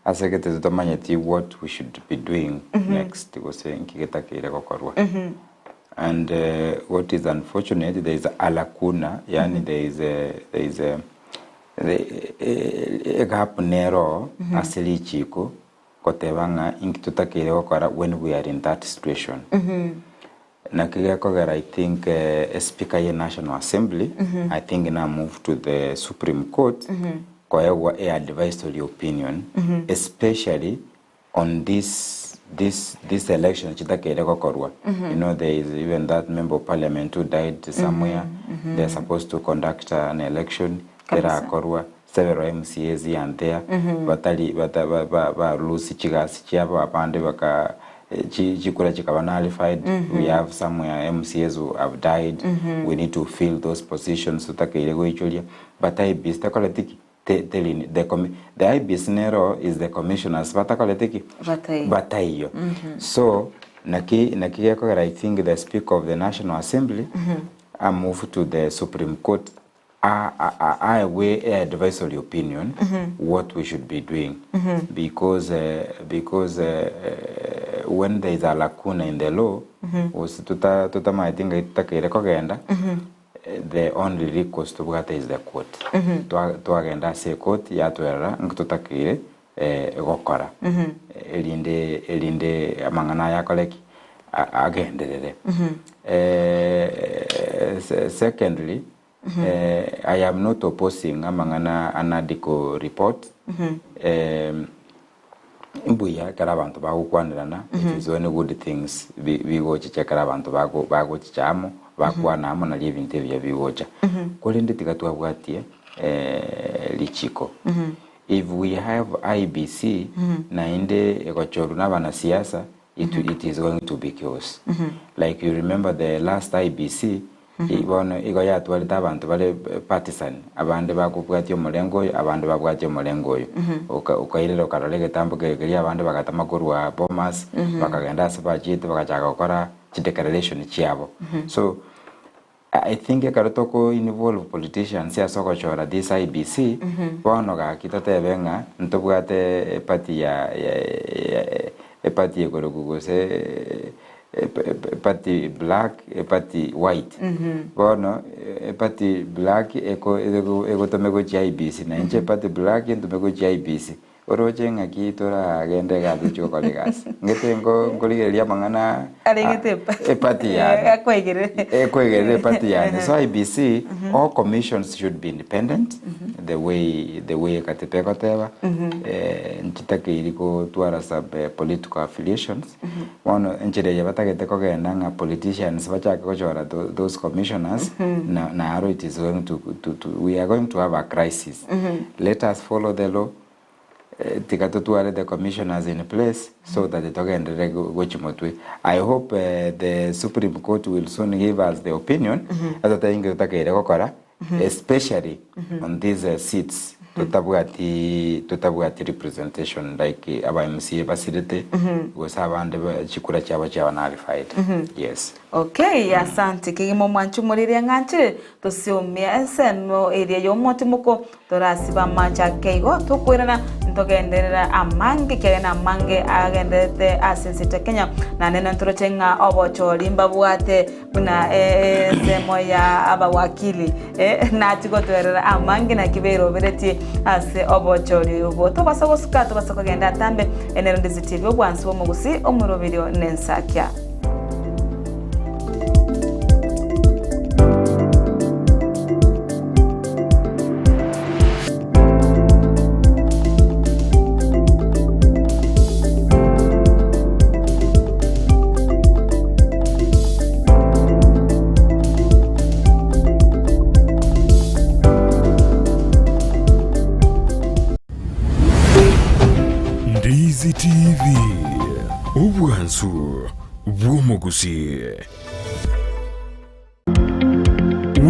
ase gete totamanyeti what we should be doing next gose nki getakeire gokorwa. And what is unfortunate there is a lacuna, yaani there is a there is a egap nero ase richiko goteba ng'a inki totakeire gokora when we are in that situation. Naki gekogera I think speaker ye National Assembly I think na move to the Supreme Court koegwa a advisory opinion especially on this this this election chitakeire gokorwa. You know there is even that member of parliament who died somewhere they are supposed to conduct an election Kabisa. terakorwa. Several MCAs here and there batari bata ba ba ba lose chigasi chiabo abande baka chi chikura chikaba nullified we have somewhere MCAs who have died we need to fill those positions totakeire goichoria but IEBC tekoreti ki te teri the commi the IEBC nero is the commissioners batakoreti ki Bataiyo. bataiyo so naki naki gekogera I think the speaker of the National Assembly a move to the Supreme Court aegwe a advisory opinion what we should be doing because because when there is a lacuna in the law gose tota totamaeti ngai totakeire kogenda the only recourse tobwate is the court. Twa twagenda ase ecourt yatwerera nki totakeire gokora erinde erinde amang'ana aya akore ki? Agenderere. Secondly, I am not opposing amang'ana a NADCO report, mbuya ekero abanto bagokwanerana, it is only good things bigochicha ekero abanto bagochicha amo, bakwana amo nario ebinto ebiya bigocha. Korende tiga twabwatie. Richiko. If we have IEBC naende egochorwa na abanasiasa it, it is going to be chaos. Like you remember the last IEBC bono igo yatwarete abanto bare partisan, abande bakobwatia omorengo oyo abande babwatie omorengo oyo. Oka okairera okarora egetambo kere keria abande bagatama korwa Bomas bakagenda ase bachiete bagachaka gokora chideclaration chiabo. So I think ekero toko involve politicians ase ogochora this IEBC, bono gaki totebe ng'a ntobwate eparty ya ya eparty ekorokwa gose eparty black, eparty white. Bono eparty black eko egotome gochia IEBC, na inche eparty black entome gochia IEBC. Oroche ng'aki toragende egasi tochie gokora egasi? Ngete nko nkorigereria amang'ana Arengete epa- eparty yane. Akwegerere. Ekwegerera eparty yane. So IEBC, all commissions should be independent, the way the way ekatiba egoteba, nchitakeiri gotwara some political affiliations. Bono enchera eye batagete kogenda ng'a politicians bachake gochora those commissioners, na naro it is going to to to we are going to have a crisis. Let us follow the law, tiga totware the commissioners in place so that togenderere gochia motwe. I hope the supreme court will soon give us the opinion, atotebi inki totakeire gokora especially on these seats totabwati totabwati representation like aba MCA basirete gose abande ba chikura chiabo chiaba nullified. Yes. Okay, asante kegima omwanchi omoriri eng'anchire tosiomia ensemo eria y'omotimoko Torasibe amache ake igo, tokoirana ntogenderera amange, ekiagera namange agendererete ase ense yaito ya Kenya, naende nantoroche ng'a obochori mbabwate buna ensemo ya abawakili nachi gotwerera amange naki beroberetie ase obochori obo. Tobasa gosuka, tobasa kogenda atambe, ere Ndizi TV, obwansu bw'omogusii, omoroberio nensakia. Ndizi TV, obwansu bw'omogusii.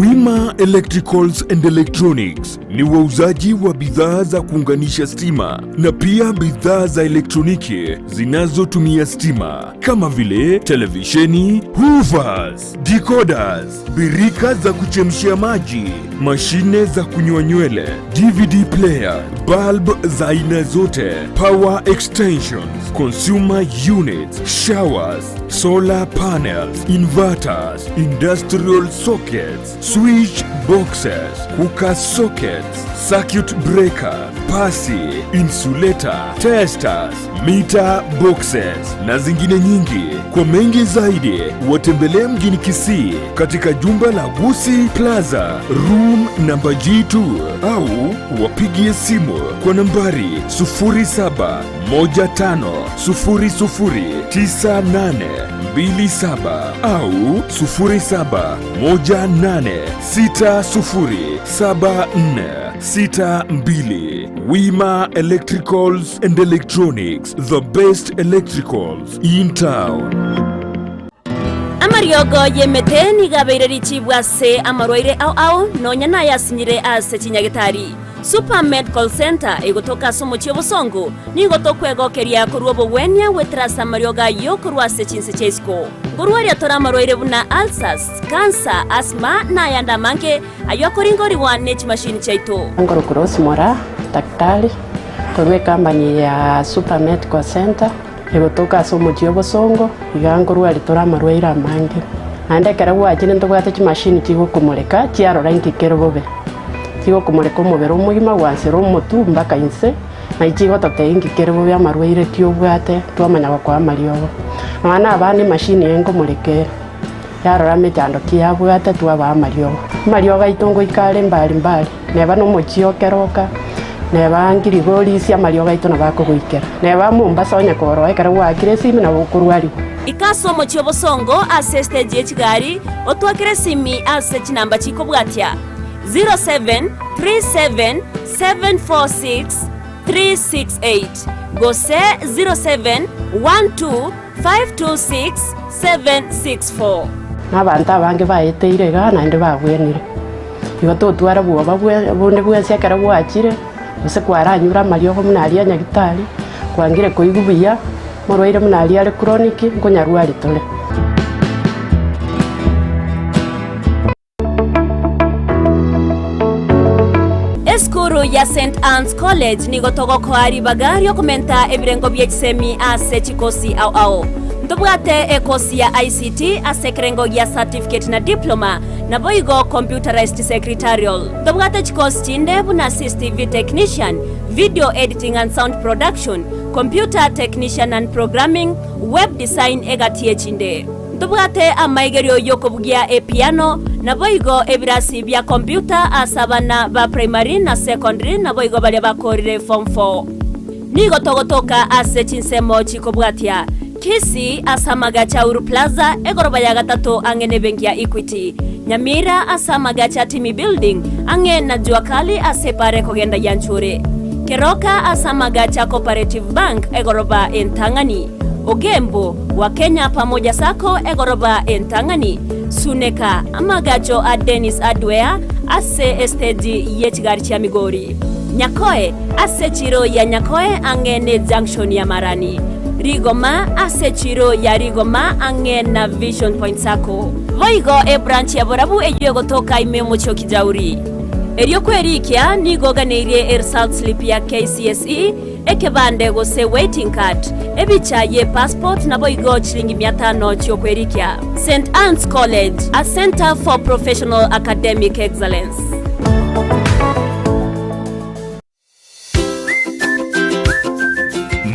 Wima Electricals and Electronics ni wauzaji wa bidhaa za kuunganisha stima na pia bidhaa za elektroniki zinazotumia stima kama vile televisheni, hoovers, decoders, birika za kuchemshia maji, mashine za kunyoa nywele, DVD player, bulb za aina zote, power extensions, consumer units, showers, solar panels, inverters, industrial sockets, switch boxes, cooker sockets, circuit breaker, pasi, insulator, testers, meter boxes na zingine nyingi. Kwa mengi zaidi watembelee mjini Kisii katika jumba la Gusii Plaza room namba G2 au wapigie simu kwa nambari 0715009827 au 0718607462. Wima Electricals and Electronics, the best electricals in town. Amariogo y'emete nigo abeire richibu ase amarwaire ao ao, nonya nayasinyire ase chinyagetari. Super Medical Centre egotoka ase omochie obosongo, nigo tokwegokeria korwa obogwenia goetera ase amariogo ayio korwa ase chinse chia isiko. Nkorwaria tore amarwaire buna ulcers, cancer, asthma na ayande amange ayio akoringorigwa ne chimashini chiaito. Nkorokwa Rose Moraa, daktari, korwa ecompany ya Super Medical Centre, egotoka ase omochie obosongo, iga nkorwaria tore amarwaire amange. Naende ekero gwachire ntobwate chimashini chigokomoreka chiarora inki kere bobe. Chigokomoreka omobere omogima gwansera omotwe mpaka inse, naye chigototebia inki kere bobe amarwaire ki obwate, twamanya gokoa amariogo. Nonya na abana emashini eye nkomoreka ere, yarora emechando ki yabwate twabaa amariogo. Amariogo aito ngoika are mbari mbari, neba na omochie o Keroka, neba Ngirigorisia amariogo aito nabo akogoikera. Neba Mombasa onye koroa ekero gwaakire esimi nabo okorwarigwa. Ika ase omochie obosongo ase estage ye chigari, otwakere esimi ase chinamba chikobwatia. 0737 746 368 gose 0712 526 764. Na abanto abange baeteire igaa naende babwenire. Igo totware bwoba bonde bwensi ekero gwachire, gose kwaranyure amariogo buna aria a nyagitari, kwangire koigwa buya, morwaire buna aria are chronic, nkonyarwari tore. Esukuru ya St Anne's College nigo togokoa ribaga riokomenta ebirengo bie chisemi ase chikosi ao ao. Ntobwate ekosi ya ICT ase ekerengo gia certificate na diploma, naboigo computerized secretarial. Ntobwate chikosi chinde buna CCTV technician, video editing and sound production, computer technician and programming, web design egati echinde. Ntobwate amaigerio y'okobugia epiano, naboigo ebirasi bia computer ase abana ba primary na secondary naboigo baria bakorire form four. Nigo togotoka ase chinsemo chikobwatia, Kisii ase amagacho a Uru Plaza, egoroba ya gatato ang'e nebenki ya Equity, Nyamira ase amagacho a Timi Building ang'e na Jua Kali ase epara ekogenda Yanchuri, Keroka ase amagacho a Cooperative Bank egoroba entang'ani. Ogembo, wa Kenya Pamoja Sacco egoroba entang'ani, Suneka, amagacho a Dennis Hardware ase esteji ye chigari chia Migori, Nyakoe, ase echiro ya Nyakoe ang'e ne junction ya Marani, Rigoma, ase echiro ya Rigoma ang'e na Vision Point Sacco. Boigo ebranch ya Borabu eyio egotoka ime omochie o Kijauri. Erio kwerikia nigo oganeirie eresult slip ya KCSE, Ekebande gose waiting card, ebicha ye passport naboigo chilingi mia tano chiokwerikia. St Anne's College, a centre for professional academic excellence.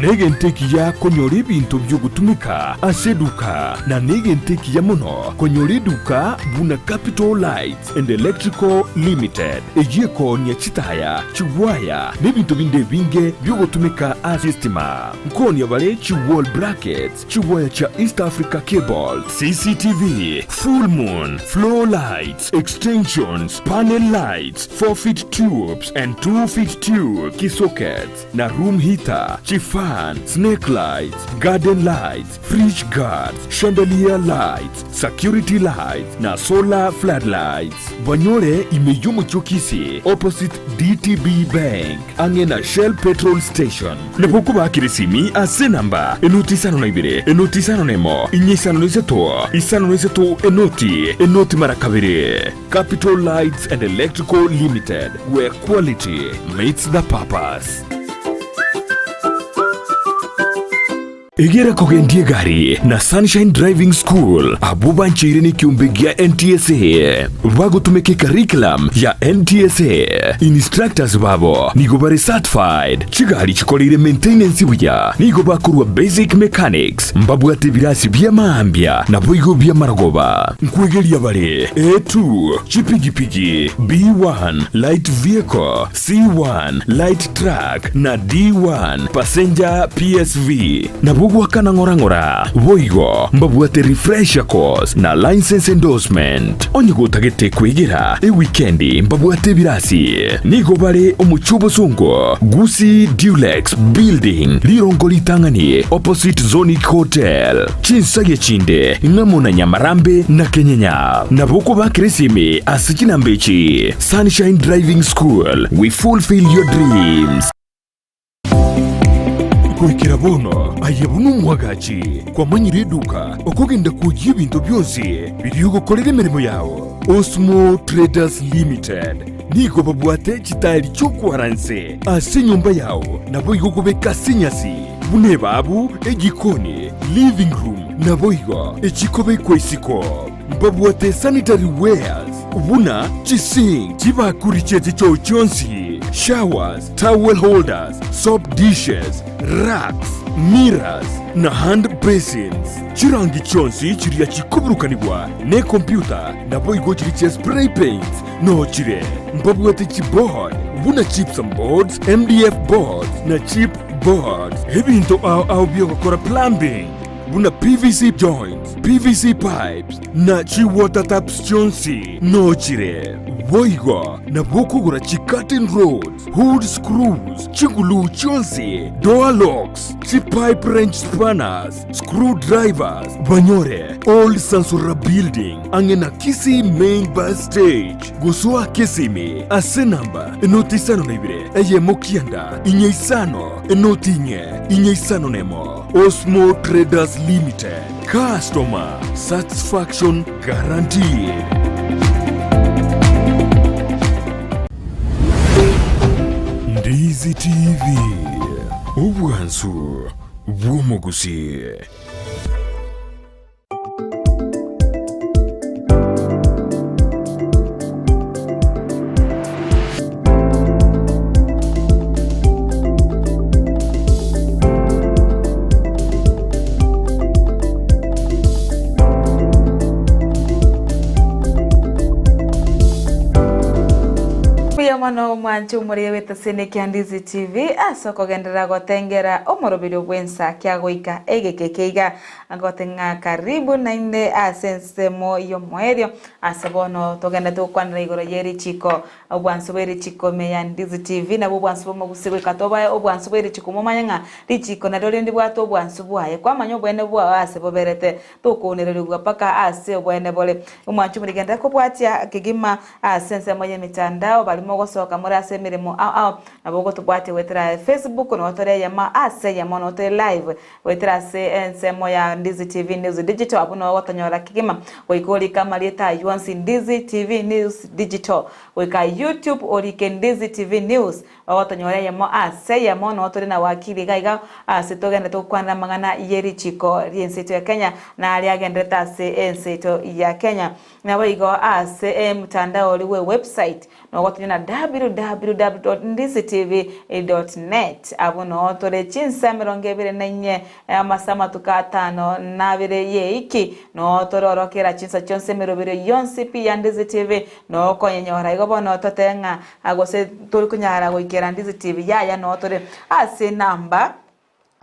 Negento ekiya konyora ebinto bi'ogotumeka ase eduka, na negento ekiya mono konyora eduka buna Capital Lights and Electrical Limited, eyio ekoonia chitaya, chigwaya, na ebinto binde ebinge bi'ogotumeka ase estima. Nkoonia bare chi wall brackets, chigwaya chia East Africa Cable, CCTV, full moon, floor lights, extensions, panel lights, 4 feet tubes and 2 feet tube, key sockets, na room heater, chifan, snake lights, garden lights, fridge guards, chandelier lights, security lights na solar floodlights. Banyore ime y'omochie o Kisii opposite DTB Bank ang'e na Shell petrol station. Nabo okobakera esimi ase enamba enoti isano na ibere enoti isano na emo inye isano na isato isano na isato enoti enoti mara kabere. Capital Lights and Electrical Limited, where quality meets the purpose. Egera kogendia egari na Sunshine Driving School abwo bancheire nekiombe gia NTSA bagotumeka ecurriculum ya NTSA. Instructors babo nigo bare certified, chigari chikoreire maintenance buya, nigo bakorwa basic mechanics, mbabwate ebirasi bi'amaambia naboigo bi'amarogoba. Nkwegeria bare A2, chipigipigi, B1, light vehicle, C1, light truck, na D1, passenger PSV. Nabwo goakana ng'ora ng'ora. Boigo mbabwate refresher course na license endorsement. Onye gotagete kwegera ewikendi mbabwate ebirasi. Nigo bare omochie obosongo, Gusii Dulux Building, rirongo ritang'ani opposite Zonic Hotel. Chinsagia chinde ng'amo na Nyamarambe na Kenyenya. Nabo okobakera esimi ase chinamba echi, Sunshine Driving School, we fulfill your dreams. Goikera bono aye buna omwagachi kwamanyire eduka okogenda kwoyia ebinto bionsi biria ogokorera emeremo yao. Osmo Traders Limited nigo babwate chitaeri chi'okwara nse ase enyomba yao naboigo okobeka ase enyasi buna ebabu, ejikoni, living room naboigo echikobekwa isiko. Mbabwate sanitary wares buna chisink, chibakuri chie chichoo chionsi, showers, towel holders, soap dishes, racks, mirrors, na hand basins. Chirangi chionsi chiria chikoburukanigwa nekompyuta naboigo chiria chia spray paints noo chire. Mbabwate chiboard buna gypsum boards, MDF boards na chip boards. Ebinto ao ao biogokora plumbing. buna PVC joints, PVC pipes na chi water taps chionsi nochire. Boigo nabo okogora chi curtain rods, hood screws, chiguluu chionsi, door locks, chi pipe wrench spanners, screw drivers, banyore Old Sansora Building ang'e na Kisii Main Bus Stage. Gosoa Kisimi ase namba enoti isano na ibere eyemo kianda inye isano enoti inye inye isano nemo. Osmo Traders Limited, customer satisfaction guaranteed. Ndizi TV, obwansu bw'omogusii. Mbuya mono omwanche omorebe bw'etaseni ekia Ndizi TV ase okogenderera gotengera omoroberio bw'ensa kiagoika egeke keiga. Agote ng'a karibu naende ase ensemo y'omoerio, ase bono togenderete gokwanera igoro ye richiko, obwansu bwe richiko ime ya Ndizi TV, nabwo obwansu bw'omogusii goika tobae obwansu bwe richiko momanye ng'a richiko nario rinde ribwate obwansu bwaye. Kwamanya obwene bwao ase boberete, tokounererigwa mpaka ase obwene bore. Omwanchi omorigenderere kobwatia kegima ase ensemo y'emitandao, baria mogosoka more ase emeremo ao ao, nabo ogotobwatia goetera Facebook, nabo tore eyemo ase eyemo, nabo tore live. Goetera ase ensemo ya Ndizi TV News Digital abwo noo ogotonyora kegima goika orike amarieta ayio onsi Ndizi TV News Digital goika YouTube orike Ndizi TV News ogotonyora eyemo ase eyemo noo tore na wakili iga iga ase togenderete gokwanera amang'ana ye richiko ri'ense yaito ya Kenya na aria agenderete ase ense yaito ya Kenya. Naboigo ase emtandao oria bwe website nogotonya na www.ndizitv.net. Abwo noo tore chinsa emerongo ebere na inye ase amatuko atano na abere y'eiki, noo tore kera chinsa chionsi emeroberio yonsi pi ya Ndizi TV noo okonyenyora. Igo bono totebe ng'a gose tori konyara goikera Ndizi TV yaya noo tore ase enamba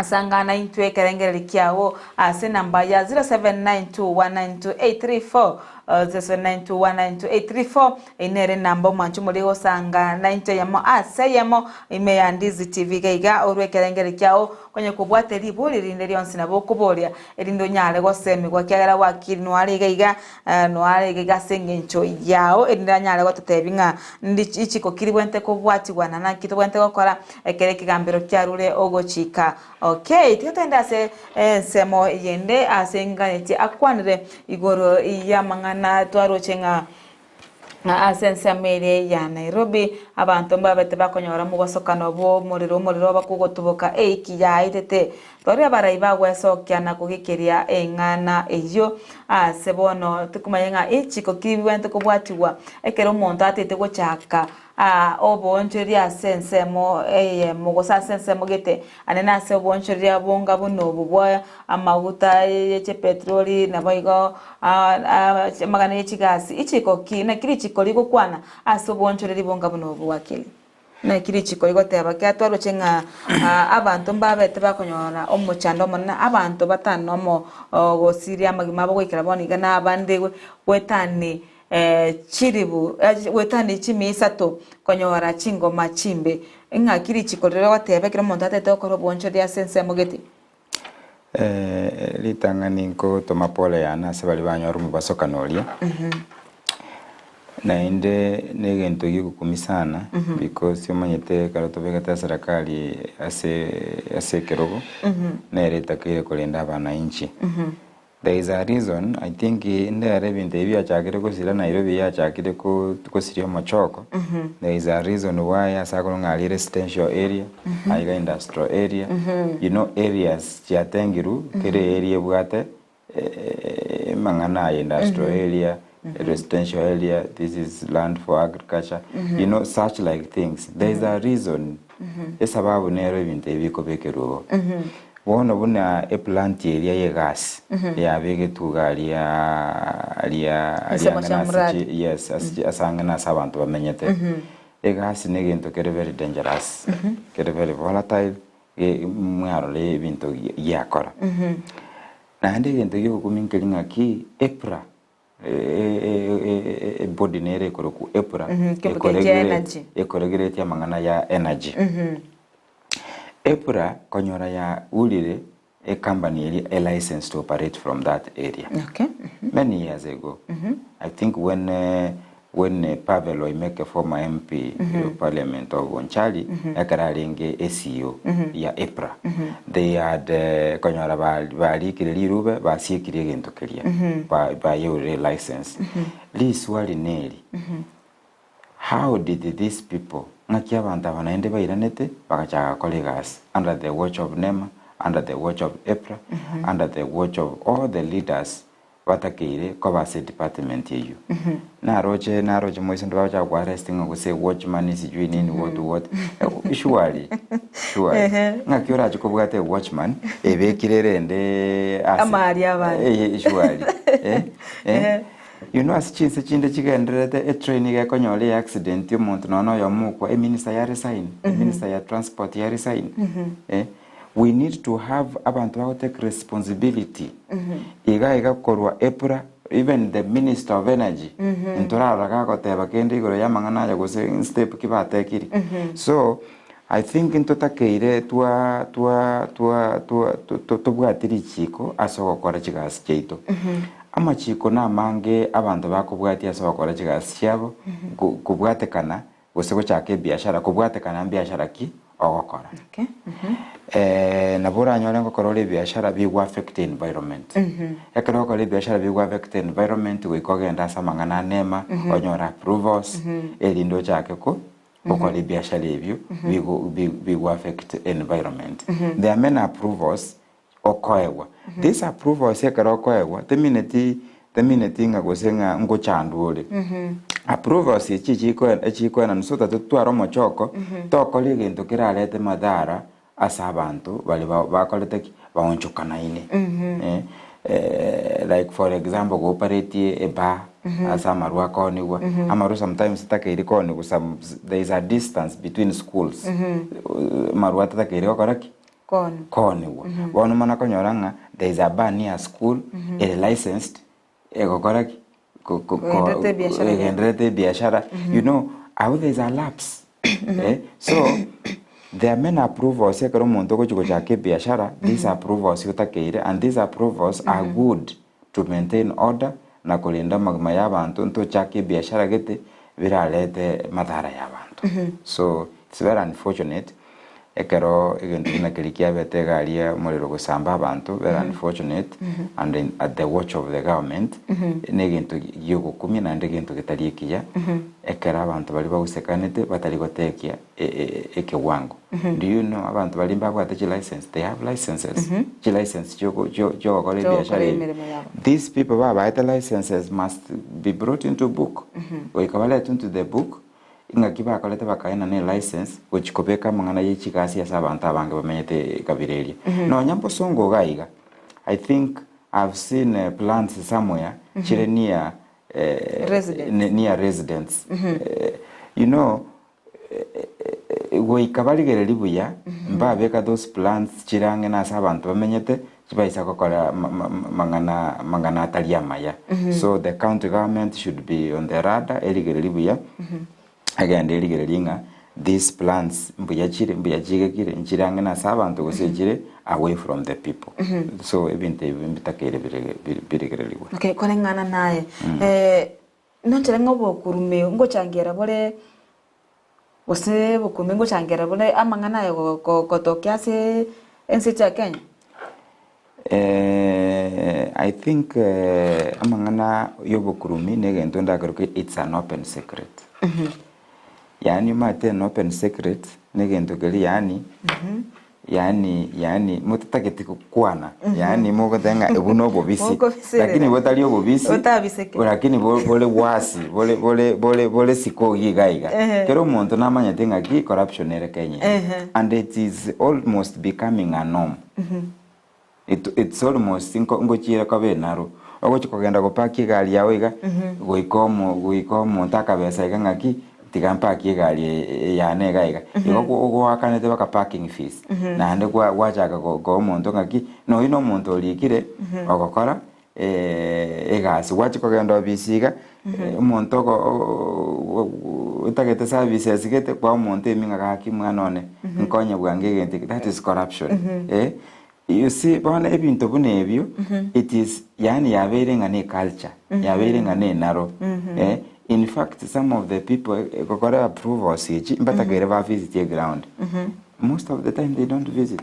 Sangana intwe ekerengererio kiao ase enamba ya 0792192834, 0792192834, Eyio nere enamba omwanche omoria gosangana intwe eyemo ase eyemo ime ya Ndizi TV iga iga orwe ekerengererio kiao konye kobwate ribori rinde rionsi nabo okoboria erinde onyare gosemigwa ekiagera wakili noare iga iga noare iga iga ase engencho yao erinde anyare gototebia ng'a ndi richiko ki ribwenerete kobwatigwa na naki tobwenerete gokora Ekero ekegambero kiarure ogochika. Okay, tiga togende ase ensemo yende ase nganetie akwanire igoro y'amang'ana twaroche ng'a ase ensemo ere ya Nairobi abanto mbabete bakonyora omobosokano bw'omorero omorero bakogotuboka eiki yaetete. Tore abarai bagwesokia na kogekeria eng'ana eyio ase bono tikomanya ng'a echiko ki bibwenerete kobwatigwa ekero omonto atete gochaka Aa, oboonchoreria ase ensemo eyemo, gose ase ensemo gete, aye nase oboonchoreria bonga buna obo bwa amaguta ye chipetroli, naboigo amagana ye chigasi. Ichiko ki? Naki richiko rigokwana ase oboonchoreria bonga buna obo wakili? Naki richiko rigoteba? Ekero twaroche ng'a abanto mbabete bakonyora omochando omonene, abanto batano omo gosiria amagima abo goikera bono iga na abande goetani Chiribu goetania chimia isato konyora chingoma chimbe. Ing'aki richiko riria rigoteba ekero omonto atagete gokora oboonchoreria ase ensemo gete? Ritang'ani nkotoma pole yane ase baria banyora omobasokano oria, naende na egento gegokumia sana because omanyete ekero tobegete eserekari ase ase ekerogo, nere etakeire korenda abananchi. There is a reason, I think ndere ebinto ebi biachakire gosira Nairobi yachakire gosiria omochoko, there is a reason why ase akorwa ng'a aria residential area, aiga industrial area, you know areas chiatengirwe kera area ebwate amang'ana aya industrial area, residential area, this is land for agriculture, you know such like things. There is a reason, esababu nero ebinto ebi bikobekerwa igo. Bono buna eplanti eria y'egasi yabegetwe iga aria aria aria Ensemo ang'e chia nase Muradi. chi yes ase chi ase ang'e nase abanto bamenyete. Egasi na egento kere very dangerous, kere very volatile, ge mwarora ebinto giakora. Naende egento gi'ogokumia nkeri ng'aki, EPRA, ebody nere ekorokwa EPRA, Kembo keria kia energy. ekoregeretie amang'ana ya energy. EPRA konyora yaurire ecompany eria a license to operate from that area. Many years ago. I think when when Pavel Oimeke former MP of parliament of Bonchari ekero arenge eCEO ya EPRA they had konyora barikire rirube basiekire egento keria bayeurire elicense. Riswali neri how did these people ng'aki abanto aba naende bairanete bagachaka gokora egasi under the watch of NEMA, under the watch of EPRA, under the watch of all the leaders batakeire koba ase edepartment eyio. Naroche naroche moisonde bagochaka ko arrest ng'a gose watchman sijui nini what what surely surely ng'aki orache kobwata ewatchman ebekire rende ase Amari abanto. Eh, surely eh, eh. You know ase chinse chinde chigendererete etrain iga ekonyora eaccident omonto nonya na oyomo okwa eminister ya resign eminister ya transport ya resign eh. We need to have abanto bago take responsibility iga iga korwa EPRA even the minister of energy ntorarora gagoteba kende igoro ya amang'ana aya gose step ki batekire. So I think ntotakeire twa twa twa twa tobwati richiko ase ogokora chigasi chiaito. Amachiko namange abanto bakobwatia ase ogokora chigasi chiabo kobwatekana gose gochaka ebiashara kobwatekana mbiashara ki ogokora. Okay. Eh, nabo oranyore ngokora ore ebiashara bigo affect environment. Ekero ogokora ebiashara bigo affect environment goika ogende ase amang'ana a NEMA, onyore approvals, erinde ochake ko gokora ebiashara ebio bigo bi- bigo affect environment. There are many approvals okoegwa. These approvals ekero okoegwa temineti temineti ng'a gose ng'a ngochandwa ore. Approvals echi chikoe echikoenanwa so that totware omochoko, tokora egento kerarete madhara ase abanto baria ba bakorete ki? Baonchokanaine. Eh, like for example gooparetie ebar ase amarwa akoonigwa, amarwa sometimes tatakeire koonigwa some there is a distance between schools, amarwa atatakeire gokora ki? Kooni. Koonigwa. Bono omana konyora ng'a there is a bar near school ere licensed egokora ki? Ko- ko- ko- Egendererete ebiashara yaye. egendererete ebiashara you know abwo there is a lapse eh, so there are many approvals ekero omonto ogochi gochaka ebiashara these approvals otakeire and these approvals are good to maintain order na korenda amagima ya abanto ntochake ebiashara gete birarete madhara ya abanto so it's very unfortunate ekero egento buna keria kiabete iga aria omorero gosamba abanto very unfortunate and in, at the watch of the government na egento giogokumia naende egento getari ekiya ekero abanto baria bagosekanete batari gotekia e- e- ekewango do you know abanto baria mbabwate chilicense they have licenses chilicense chioko chio chiogokora Chiogokora ebiashara ebi emeremo yabo. these people babaete licenses must be brought into book goika baretwe into the book Ing'aki bakorete bakaenana elicense gochia kobeka amang'ana ye chigasi ase abanto abange bamenyete ekabira eria. Nonya mbosongo iga iga, I think I've seen plants somewhere chire near Residents. near residents. You know, goika barigereria buya, mbabeka those plants chire ang'e nase abanto bamenyete, chibaisa gokora mang'ana mang'ana atari amaya. So the county government should be on the radar erigererie buya, egende erigererie ng'a these plans mbuya chire mbuya chigekire nchire ang'e nase abanto gose chire away from the people. So ebinto ebi mbitakeire birege birigererigwe. Okay, koreng'ana naye, Nonchore ng'a obokurume ngochangera bore, gose obokurume ngochangera bore amang'ana aya gotokia ase ense eche ya Kenya? I think amang'ana ya obokurumi na egento ndakeroke it's an open secret. Yaani omanyete an open secret na egento keria yaani Yaani yaani motatageti gokwana yaani mogoteba ng'a obwo na obobisi Mokobiserera. lakini botari obobisi Botabiseke. lakini bo- bore wasi bore bore bore bore siko iga iga Ehe. kera omonto namanyete ng'aki corruption ere Kenya ime Ehe. and it is almost becoming a norm It it's almost nko ngochiire koba enaro ogochi kogenda gopakia egari yago iga goika omo goika omonto akabesa iga ng'aki. tiga mpakie egari eye yane iga iga. Igo ogoakanete mpaka parking fees, naende kwa gwachaka koa omonto ng'aki, na oyio na omonto orikire ogokora egasi. Gwachia kogenda ofisi iga, omonto ogo otagete services gete, kwaa omonto ime ng'a gaki mwana one, nkonye bwango egento eke, that is corruption eh. You see bono ebinto buna ebio, it is yaani yabeire ng'a ne eculture, yabeire ng'a ne enaro eh. In fact some of the people gokora approvals echi, mbatakeire ba visit eground. Most of the time they don't visit.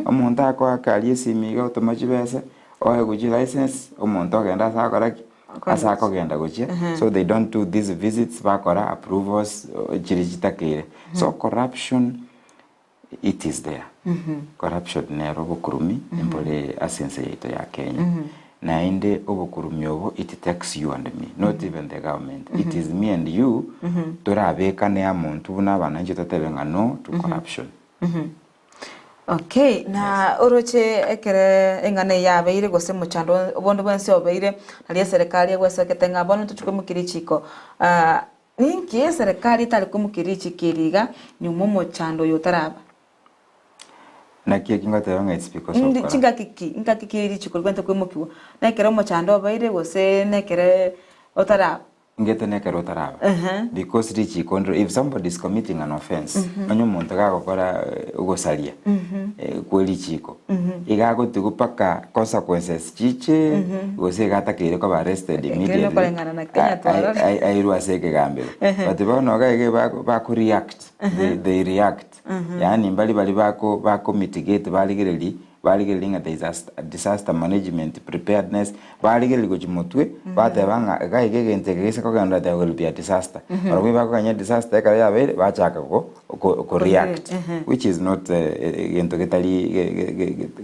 Omonto akoaka aria esimi iga otoma chibesa, oegwe chilicense, omonto ogenda ase agokora ki? Ase akogenda gochia, so they don't do these visits bakora approvals chiria chitakeire. So corruption it is there. Corruption nero obokurumi mbore ase ense yaito ya Kenya. Naende obokurumi obo it takes you and me, not even the government. It is me and you torabekane amo intwe buna abananchi totebe ng'a no to corruption. Okay, na oroche ekere eng'ana eye yabeire gose omochando bonde bwensi obeire, nario eserekari egwesokete ng'a bono ntochie koimokia richiko. Ninki eserekari etari koimokia richiko eri iga nyuma omochando oyo otaraba? Naki eki ngoteba ng'a it's because of Ndi corruption. chingaki ki, ngaki ki richiko ribwenerete koimokiwa? Nekero omochando obeire gose nekere otaraba? Ngete nekero otaraba because richiko ndiro if somebody is committing an offense onye omonto gagokora ogosaria kwe richiko iga agotigwa mpaka consequences chiche gose iga atakeire koba arrested Ekero immediately nokoreng'ana na Kenya twarora. airwe ase ekegambero but bono iga iga bako bako react they react yaani mbari baria bako bako mitigate barigereria Barigereria ng'a there is a disaster management preparedness, barigereria gochia motwe, bateba ng'a iga iga egento eke gese kogenda there will be a disaster. Barabwo bakoganya disaster ekero yabeire, bachaka go ko ko react which is not egento getari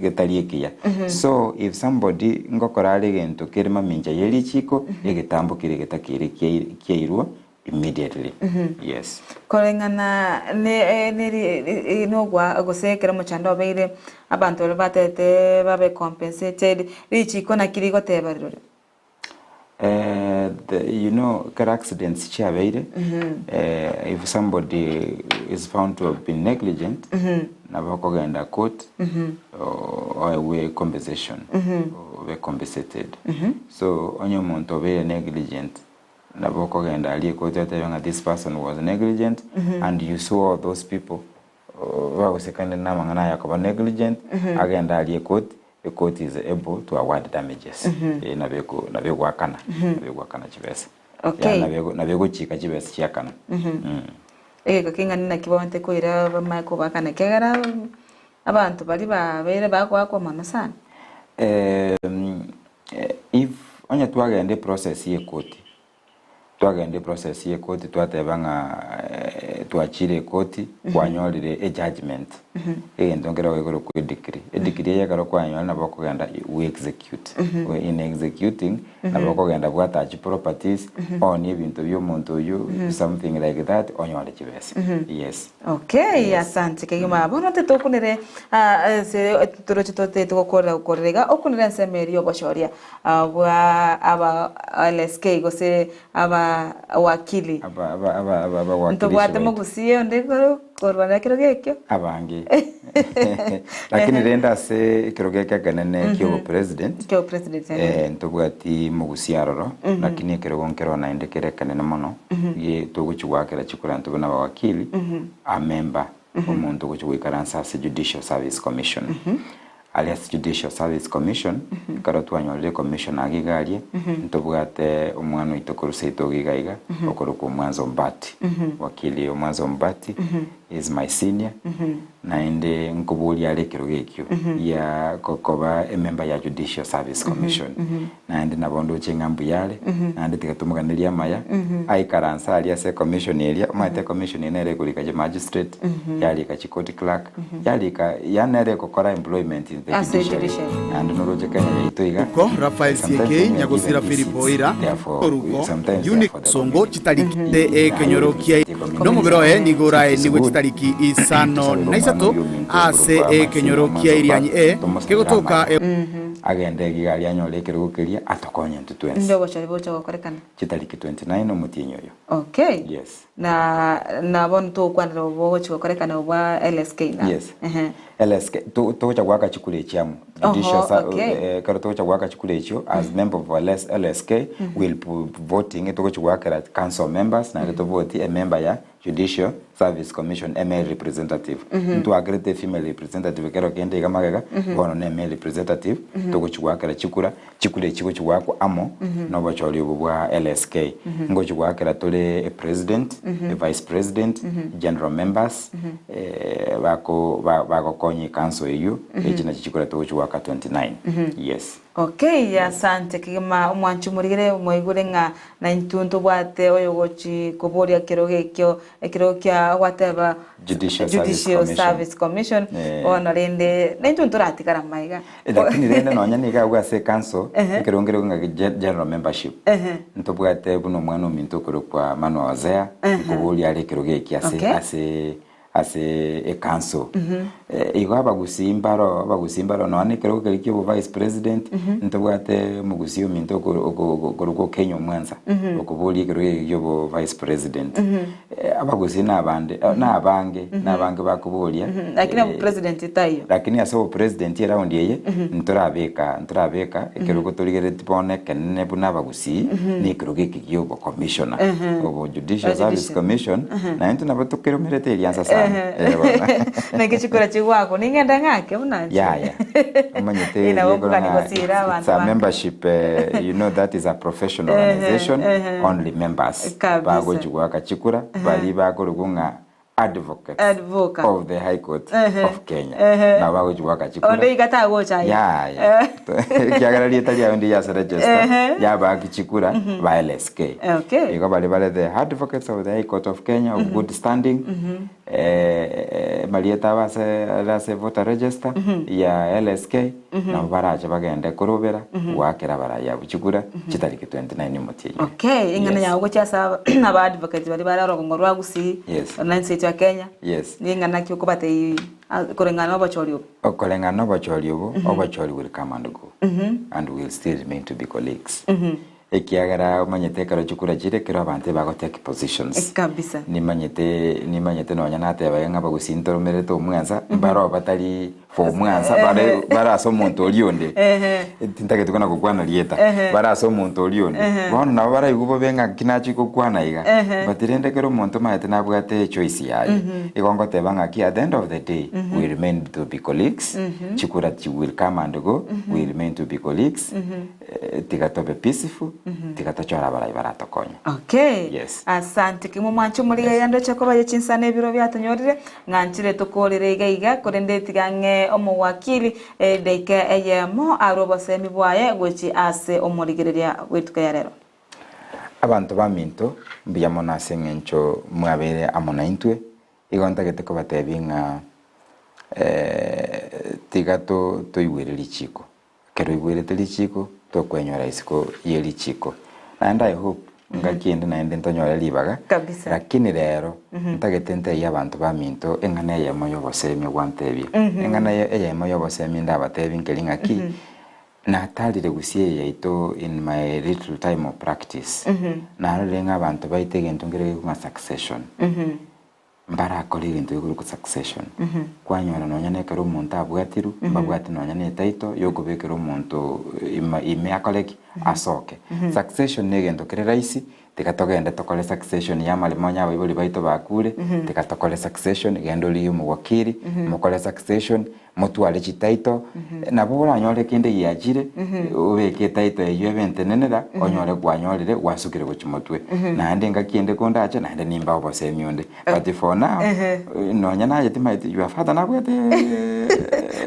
getari ekiya. So if somebody ngokora are egento kere mamincha ye richiko, egetambo keria getakeire kiairwa immediately yes. Koreng'ana ne neri nogwa gose ekero omochando obeire abanto baria batete babe compensated richiko naki rigoteba rirorio? The you know ekero accidents chiabeire if somebody is found to have been negligent nabo okogenda court oegwe compensation obe compensated so onye omonto obeire negligent Nabo okogenda aria ekoti otebe ng'a this person was negligent and you saw all those people bagosekanire na amang'ana aya koba negligent, agende aria ekoti, ekoti is able to award damages. Eh, nabo eko nabo egoakana, nabo egoakana chibesa. Okay. Yaani nabo ego nabo egochika chibesa chiakana. Egeka keng'ani naki babwenerete koira bamanye kobakana ekiagera abanto baria babeire bagoakwa mono sana. If onye twagenda eprocess ya ekoti, twagenda eprocess ya ekoti twateba ng'a twachire ekoti kwanyorire ejudgement, egento nkere gekorokwa edecree, edecree eye ekero kwanyora nabo okogenda we execute, in executing nabo okogenda bwatachi properties, oonie ebinto bia omonto oyio something like that onyore chibesa, yes. Okay, asante kegima. Bono titokunire ah, ase toroche totete gokorera gokorera iga, okunire ensemo eria y'obochoria ah, bwa aba LSK gose aba wakili. Aba aba aba aba abawakilishi Ntobwate baito. mogusie onde koru korwana ekerogo ekio? Abange. Lakini rende ase ekerogo eke ekenene kia obopresident, Kia obopresident, eh. eh, ntobwati mogusie aroro, lakini ekerogo nkero naende kere ekenene mono, gie togochia goakera chikura intwe buna abawakili, a member, omonto ogochia goikaransa ase Judicial Service Commission. Aria ase Judicial Service Commission, ekero twanyorire ecommission iga iga aria, ntobwate omwana oito korwa seito iga iga iga, okorokwa Omwanza Ombati. Wakili Omwanza Ombati is my senior, naende nkoboria are ekerogo ekio gia koba emember ya Judicial Service Commission. Naende nabo ndoche ng'a mbuya are, naende tiga tomoganerie amaya, aikaranse aria ase ecommission eria, omanyete ecommission eye nere ekorika chimagistrate, yarika chicourt clerk, yarika yaani nere egokora employment in the Ase judiciary. judiciary. Naende noroche Kenya yaito iga, Oruko, Rafael sometimes Siekei, when we are Nyagosira given these Philip seats, Oira, they are for, Oruko, sometimes they are Eunice for the Songo community. chitariki ase ekenyoro kia Nomobere oye nigo oraenigwe chitariki isano na isato ase ekenyoro kia Irianyi E, kegotoka e. Agende iga aria anyore ekerogo keria atokonye intwe twensi. Nde obochori bocha gokorekana. Chitariki 29 omotienyi oyo. Okay. Yes. Na na bono togokwanera obo bogochi gokorekana obwa LSK na. Yes. Ehe. LSK to togocha goaka chikura echi amo. Judicial Oho, sa okay. eh, ekero togocha goaka chikura echio as member of LS, LSK will be voting togochi goakera council members naende tovotie emember ya Judicial Service Commission e male representative. Ntwakerete female representative ekero kende iga magega, bono ne male representative togochi goakera chikura, chikura echi chigochi goakwa amo nobochori obo bwa LSK. Ngochi goakera tore e president, e vice president, general members, bako bagokonya ecouncil eywo, echi nachi chikura togochi goaka 29, yes. Okay, asante kegima omwanchi omorigere mwaigure ng'a naintwe ntobwate oyogochi koboria ekerogo ekio ekerogo kia gwateba Judicial Service Judicial Commission. Service Commission Eh. bono rende naintwe ntoratigara maiga. Lakini rende nonya niga agwo ase ecouncil Ehe. ekerogo nkere ng'a general membership Ehe. ntobwate buna omwana ominto okorokwa Manuel Hosea nkoboria are ekerogo eki ase Okay. ase ase ecouncil. Igo abagusii mbaro abagusii mbaro nonya na ekerogo keria kia obo vice president ntobwate omogusii ominto oko oko okorokwa Okenye Omwansa okoboria ekerogo eke kia obo vice president. Abagusii na abande na abange na abange bakoboria Lakini obo president taiyo. Lakini ase obo president eraundi eye ntorabeka ntorabeka ekerogo torigereretie bono ekenene buna abagusii na ekerogo eke gia obo commissioner obo judicial service commission naintwe nabo tokeromerete eriansa sana eh bono. Naki chikura chigwakwa ning'ende ng'ake buna inche. Yaya omanyete Ii nabo riekoro nkogania ng'a gosira it's abanto a bange. membership you know that is a professional organization only members Kabisa. bagochi goaka chikura baria bakorokwa ng'a advocates Advoca. of the High Court Ehe. of Kenya Ehe. nabo bagochi goaka chikura Onde iga tagocha aye. yaya ekiagera rieta riao ndi ase register Ehe. yabaaki chikura ba LSK Okay. igo baria bare the advocates of the High Court of Kenya of good standing eh, marieta abo ase are ase voter register ya LSK nabo barache bagende korobera goakera abarai abwo chikura chitariki 29 omotienyi oyo. Okay, eng'ana Yes. yao gochia ase aba aba advocate baria bare orogongo rwa Gusii, Yes. na ense yaito ya Kenya, Yes. ning'ana ki okobatebia a koreng'ana na obochori obo? Okoreng'ana na obochori obo, obochori will come and go and we will still remain to be colleagues. Ekiagera omanyete ekero chikura chire ekero abanto ebago take positions. Kabisa. Nimanyete nimanyete nonya nateba iga ng'a abagusii ntoromerete omwansa, mbaro batari for omwansa bare bare ase omonto oria onde. Tintageti kona gokwana rieta, bare ase omonto oria onde. Bono nabo baraigwe bobe ng'a nki nachia gokwana iga, but rende ekero omonto omanyete nabwate echoice yaye, igo ngoteba ng'aki at the end of the day, we remain to be colleagues, chikura chi will come and go, we remain to be colleagues, Tiga tobe peaceful, tiga tochore abarai baratokonye. Okay. Yes. Asante kimo mwanche omorigereria yes. Ndoche koba ye chinsana ebiro biatonyorire ng'a nchire tokorere iga iga korende tiga ng'e omowakili edaika eyemo arwe obosemi bwaye gochi ase omorigereria bw'etuko ya rero. Abanto baminto, mbuya mono ase eng'encho mwabeire amo naintwe, igo ntagete kobatebia ng'a tiga toigwere richiko. Ekero oigwerete richiiko, tokwenyora isiko ye richiiko. Naende I hope ngaki ende naende ntonyore ribaga, Kabisa. lakini rero ntagete ntebie abanto baminto eng'ana eyemo y'obosemia gwantebia. Eng'ana eyemo y'obosemia ndabatebie nkeri ng'aki, natarire gusii eye yaito in my little time of practice, narorire ng'a abanto baito egento nkere gekorwa ng'a succession. Mbarakore egento gekorokwa succession. Kwanyora nonya na ekero omonto abwatirwe, mbabwate nonya na etitle yokobekera omonto ima ime akore ki? Asoke. Succession na egento kere rahisi, tiga togende tokore succession ya amaremo onye abaibori baito bakure, tiga tokore succession, genda origie omowakili, mokore succession, motware chititle, nabo oranyore kende giachire, obeke etitle eywo ebe entenenera, onyore kwanyorire gwasukire gochia motwe. Naende engaki ende kondache, naende nimbae obosemi onde. But for now, nonya naye timaeti your father nabwate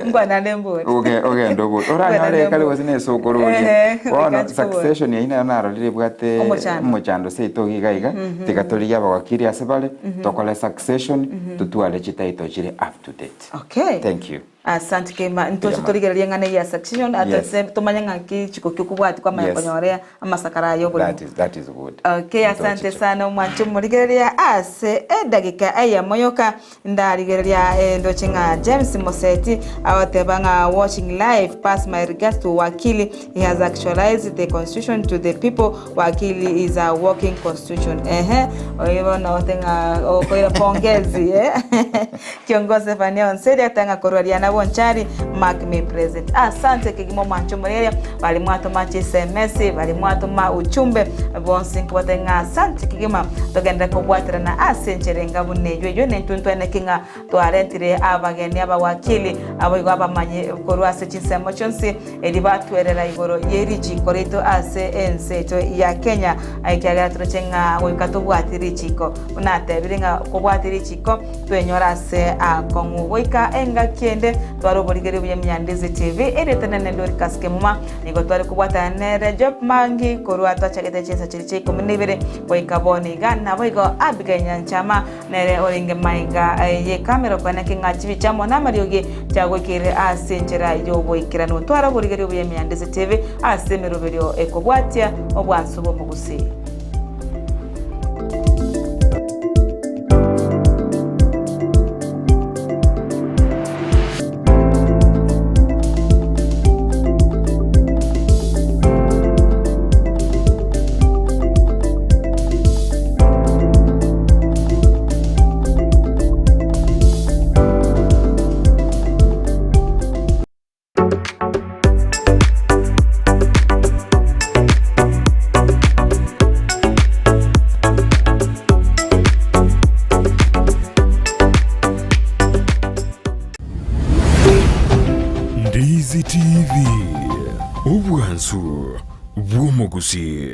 Nkwanane mbori. Oge- ogende obori oranyore ekare gose na esokoro oria. Ehe, Bono goika nchikobori. succession eyio nero narorire ebwate Omochando. omochando seito iga iga, tiga torigie abawakiri ase bare, tokore succession, totware chititle chire up to date. Okay. Thank you. Asante kegima, ntoche Mbuya mono. torigererie eng'ana eye ya succession Yes. ase tomanye ng'aki chiko ki okobwatia kwamanya Yes. konyora amasakara aya oborimo. That is, that is good. Okay, asante Ntochiche. sana omwanche omorigereria ase edagika eyemo yoka ndarigereria eh, ndoche ng'a James Moseti agoteba ng'a watching live pass my regards to Wakili he has actualized the constitution to the people Wakili is a walking constitution ehe oyo bono ogote ng'a okoira pongezi eh kiongozi Zephania Onseri agoteba ng'a korwa Riana Bonchari mark me present asante kegima omwanche omorigereria Baria mwatoma chisms, baria mwatoma uchumbe, bonsi nkobatebia ng'a asante kegima, togenderere kobwaterana ase enchera enga buna eyio. Eyio nentwe ntweneki ng'a twarentire abageni abawakili, aboigo abamanyi korwa ase chinsemo chionsi, erio batwerera igoro ye richiiko riaito ase ense yaito ya Kenya, ekiagera toroche ng'a goika tobwati richiiko. Buna natebire ng'a kobwati richiiko, twenyore ase akong'u. Goika engaki ende tware oborigereria obuya Mnyandizi TV, erieta nene Dorcas Kemuma, nigo tware kobwatana nere Job Mangi korwa twachagete chinsa chiria chia ikomi na ibere goika bono iga. Naboigo Abigail Nyanchama nere orenge maiga y'ekamera okwaneke ng'a chibicha amo namariogi chiagoikeire ase enchera y'oboikeranu. Tware oborigereria obuya Mnyandizi TV ase emeroberio ekobwatia obwansu bw'omogusii. Ndizi TV, obwansu bw'omogusii.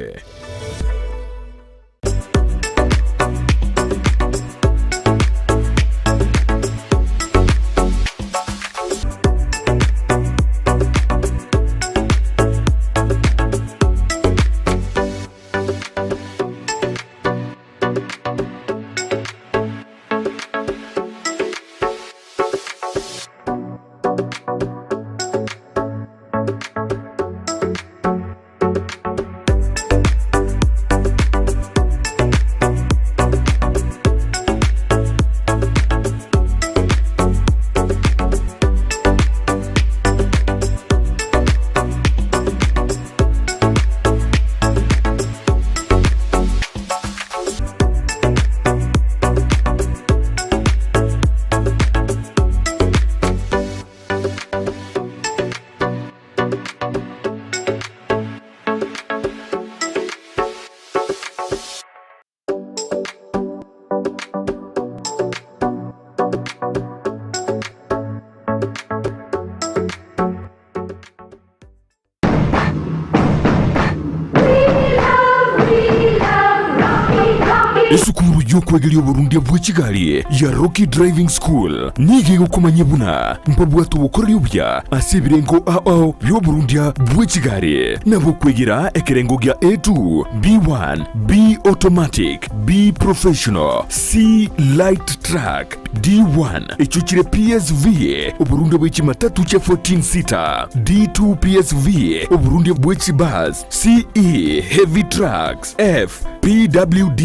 Esukuru y'okwegeria oborundia bwe chigari ya Rocky Driving School nigo egokomanyia buna mbabwate obokoreri obuya ase ebirengo ao ao bi'oborundia bwe chigari, nabo okwegera ekerengo gia A2, B1, B Automatic, B Professional, C Light Truck, D1, echio chire PSV, oborundia bwe chimatatu chia 14 seater, D2 PSV, oborundia bwe chibus, CE, Heavy Trucks, F, PWD,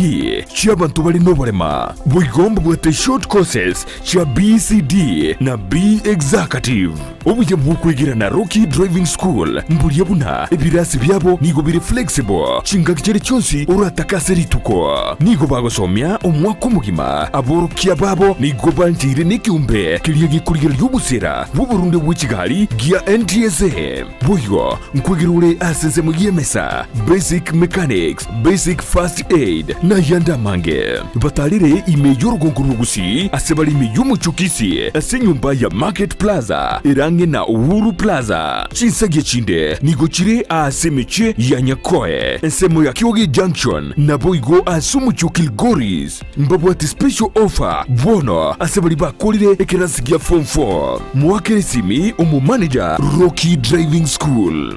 chi'abanto bare noborema. Boigo mbabwate short courses chia BCD na B Executive. Obuya bw'okwegera na Rocky Driving School mboria buna ebirasi biabo nigo bire flexible chingaki chiria chionsi oratake ase rituko. Nigo bagosomia omwaka omogima. Aborokia babo nigo bancheire nekeombe keria gekorigereria obosera bw'oborunde bwe chigari gia NTSA. Boigo nkwegera ore ase ensemo y'emesa, basic mechanics, basic first aid, na ayande amange. Batarire ime y'orogongo rw'Ogusii ase bare ime y'omochie o Kisii ase enyomba ya Market Plaza ere ang'e na Uhuru Plaza. Chinsagia chinde nigo chire aase emechie ya Nyakoe, ensemo ya Kioge Junction, naboigo ase omochie o Kilgoris. Mbabwate special offer bono ase baria bakorire ekerasi gia form 4. Moakere esimi omomanager Rocky Driving School.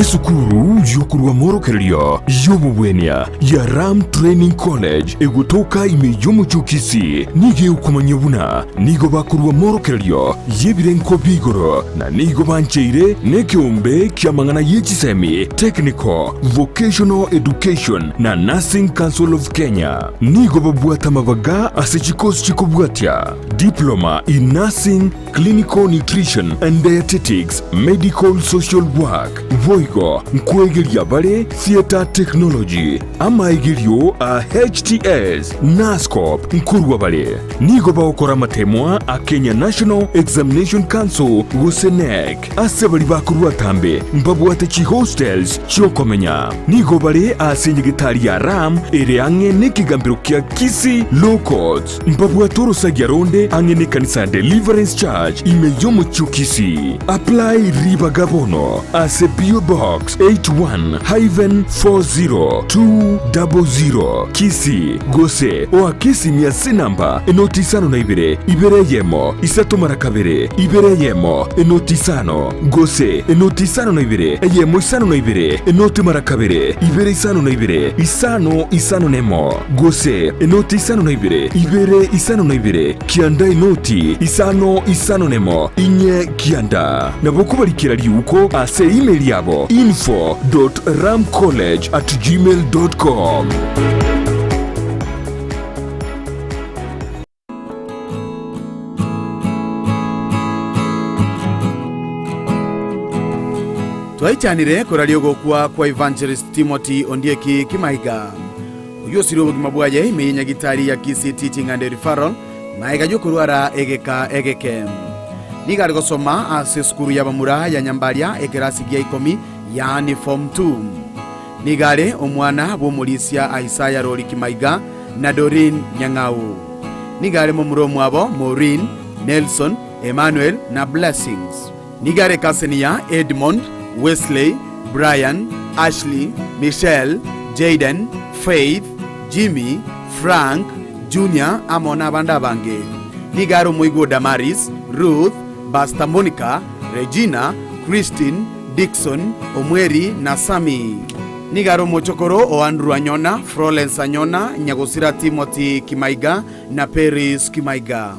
Esukuru y'okorua amorokererio y'obobwenia ya Ram Training College egotoka ime y'omochie o Kisii nigo egokomanyia buna nigo bakorua amorokererio y'ebirengo bia igoro na nigo bancheire nekeombe ki'amang'ana ye chisemi, Technical, Vocational Education na Nursing Council of Kenya. Nigo babwate amabaga ase chikosi chikobwatia, Diploma in Nursing, Clinical Nutrition and Dietetics, Medical Social Work, boigo nkwegeria bare Theatre Technology, amaegerio a HTS, Nurse-Corp nkorwa bare. Nigo bagokora amatemwa a Kenya National Examination Council gose KNEC. Ase baria bakorwa atambe mbabwate chihostels chi'okomenya. Nigo bare ase enyegetari ya Ram ere ang'e nekegambero kia Kisii Law Courts. Mbabwate orosagia ronde ang'e nekanisa ya Deliverance Church ime y'omochie o Kisii. Apply ribaga bono ase PO Box 81-40200 Kisii gose oake esimi ase enamba enoti isano na ibere, ibere eyemo, isato mara kabere, ibere eyemo, enoti isano, gose enoti isano na ibere, eyemo isano na ibere, enoti mara kabere, ibere isano na ibere, isano isano nemo, gose enoti isano na ibere, ibere isano na ibere, kianda enoti isano isano nemo, inye kianda. Nabo kobarikera riuko ase email yabo info dot ramcollege at gmail dot com. Twaichanire koraria ogokwa kwa Evangelist Timothy Ondieki Kimaiga, oyio osirie obogima bwaye ime ye nyagitari ya Kisii Teaching and Referral magega y'okorwara egeka egeke. Nigo are gosoma ase esukuru y'abamura ya Nyambaria ekerasi gia ikomi yaani form 2. Nigo are omwana bw'omorisia Isaiah Rori Kimaiga na Doreen Nyang'au. Nigo are momura omwabo Maureen, Nelson, Emmanuel na Blessings. Nigo are cousin ya Edmond, Wesley, Brian, Ashley, Michelle, Jayden, Faith, Jimmy, Frank, Junior amo nabande abange. Nigo are omoigwa o Damaris, Ruth, Pastor Monica, Regina, Christine, Dickson, Omweri na Sammy. Nigo are omochokoro o Andrew Anyona, Florence Anyona, Nyagosira Timothy Kimaiga na Peris Kimaiga.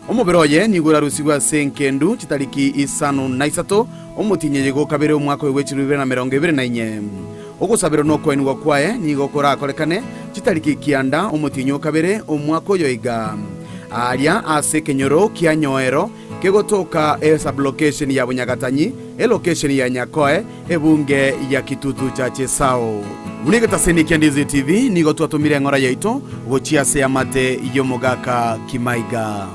Omobere oye nigo orarusigwe ase enkendu chitariki isano na isato, omotienyi oye gokabere omwaka oyo bw'echilifu ibere na merongo ebere na inye. Ogosaberwa na okoenigwa kwaye nigo korakorekane chitariki kianda omotienyi o kabere omwaka oyo iga, aaria ase ekenyoro kia Nyoero kegotoka esublocation ya Bunyagatanyi, elocation ya Nyakoe, ebunge ya Kitutu cha Chesao. Buna egetaseni kia Ndizi TV nigo twatomire eng'ora yaito gochia ase amate y'omogaka Kimaiga.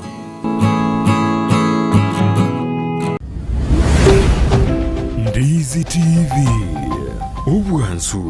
Ndizi TV, obwansu.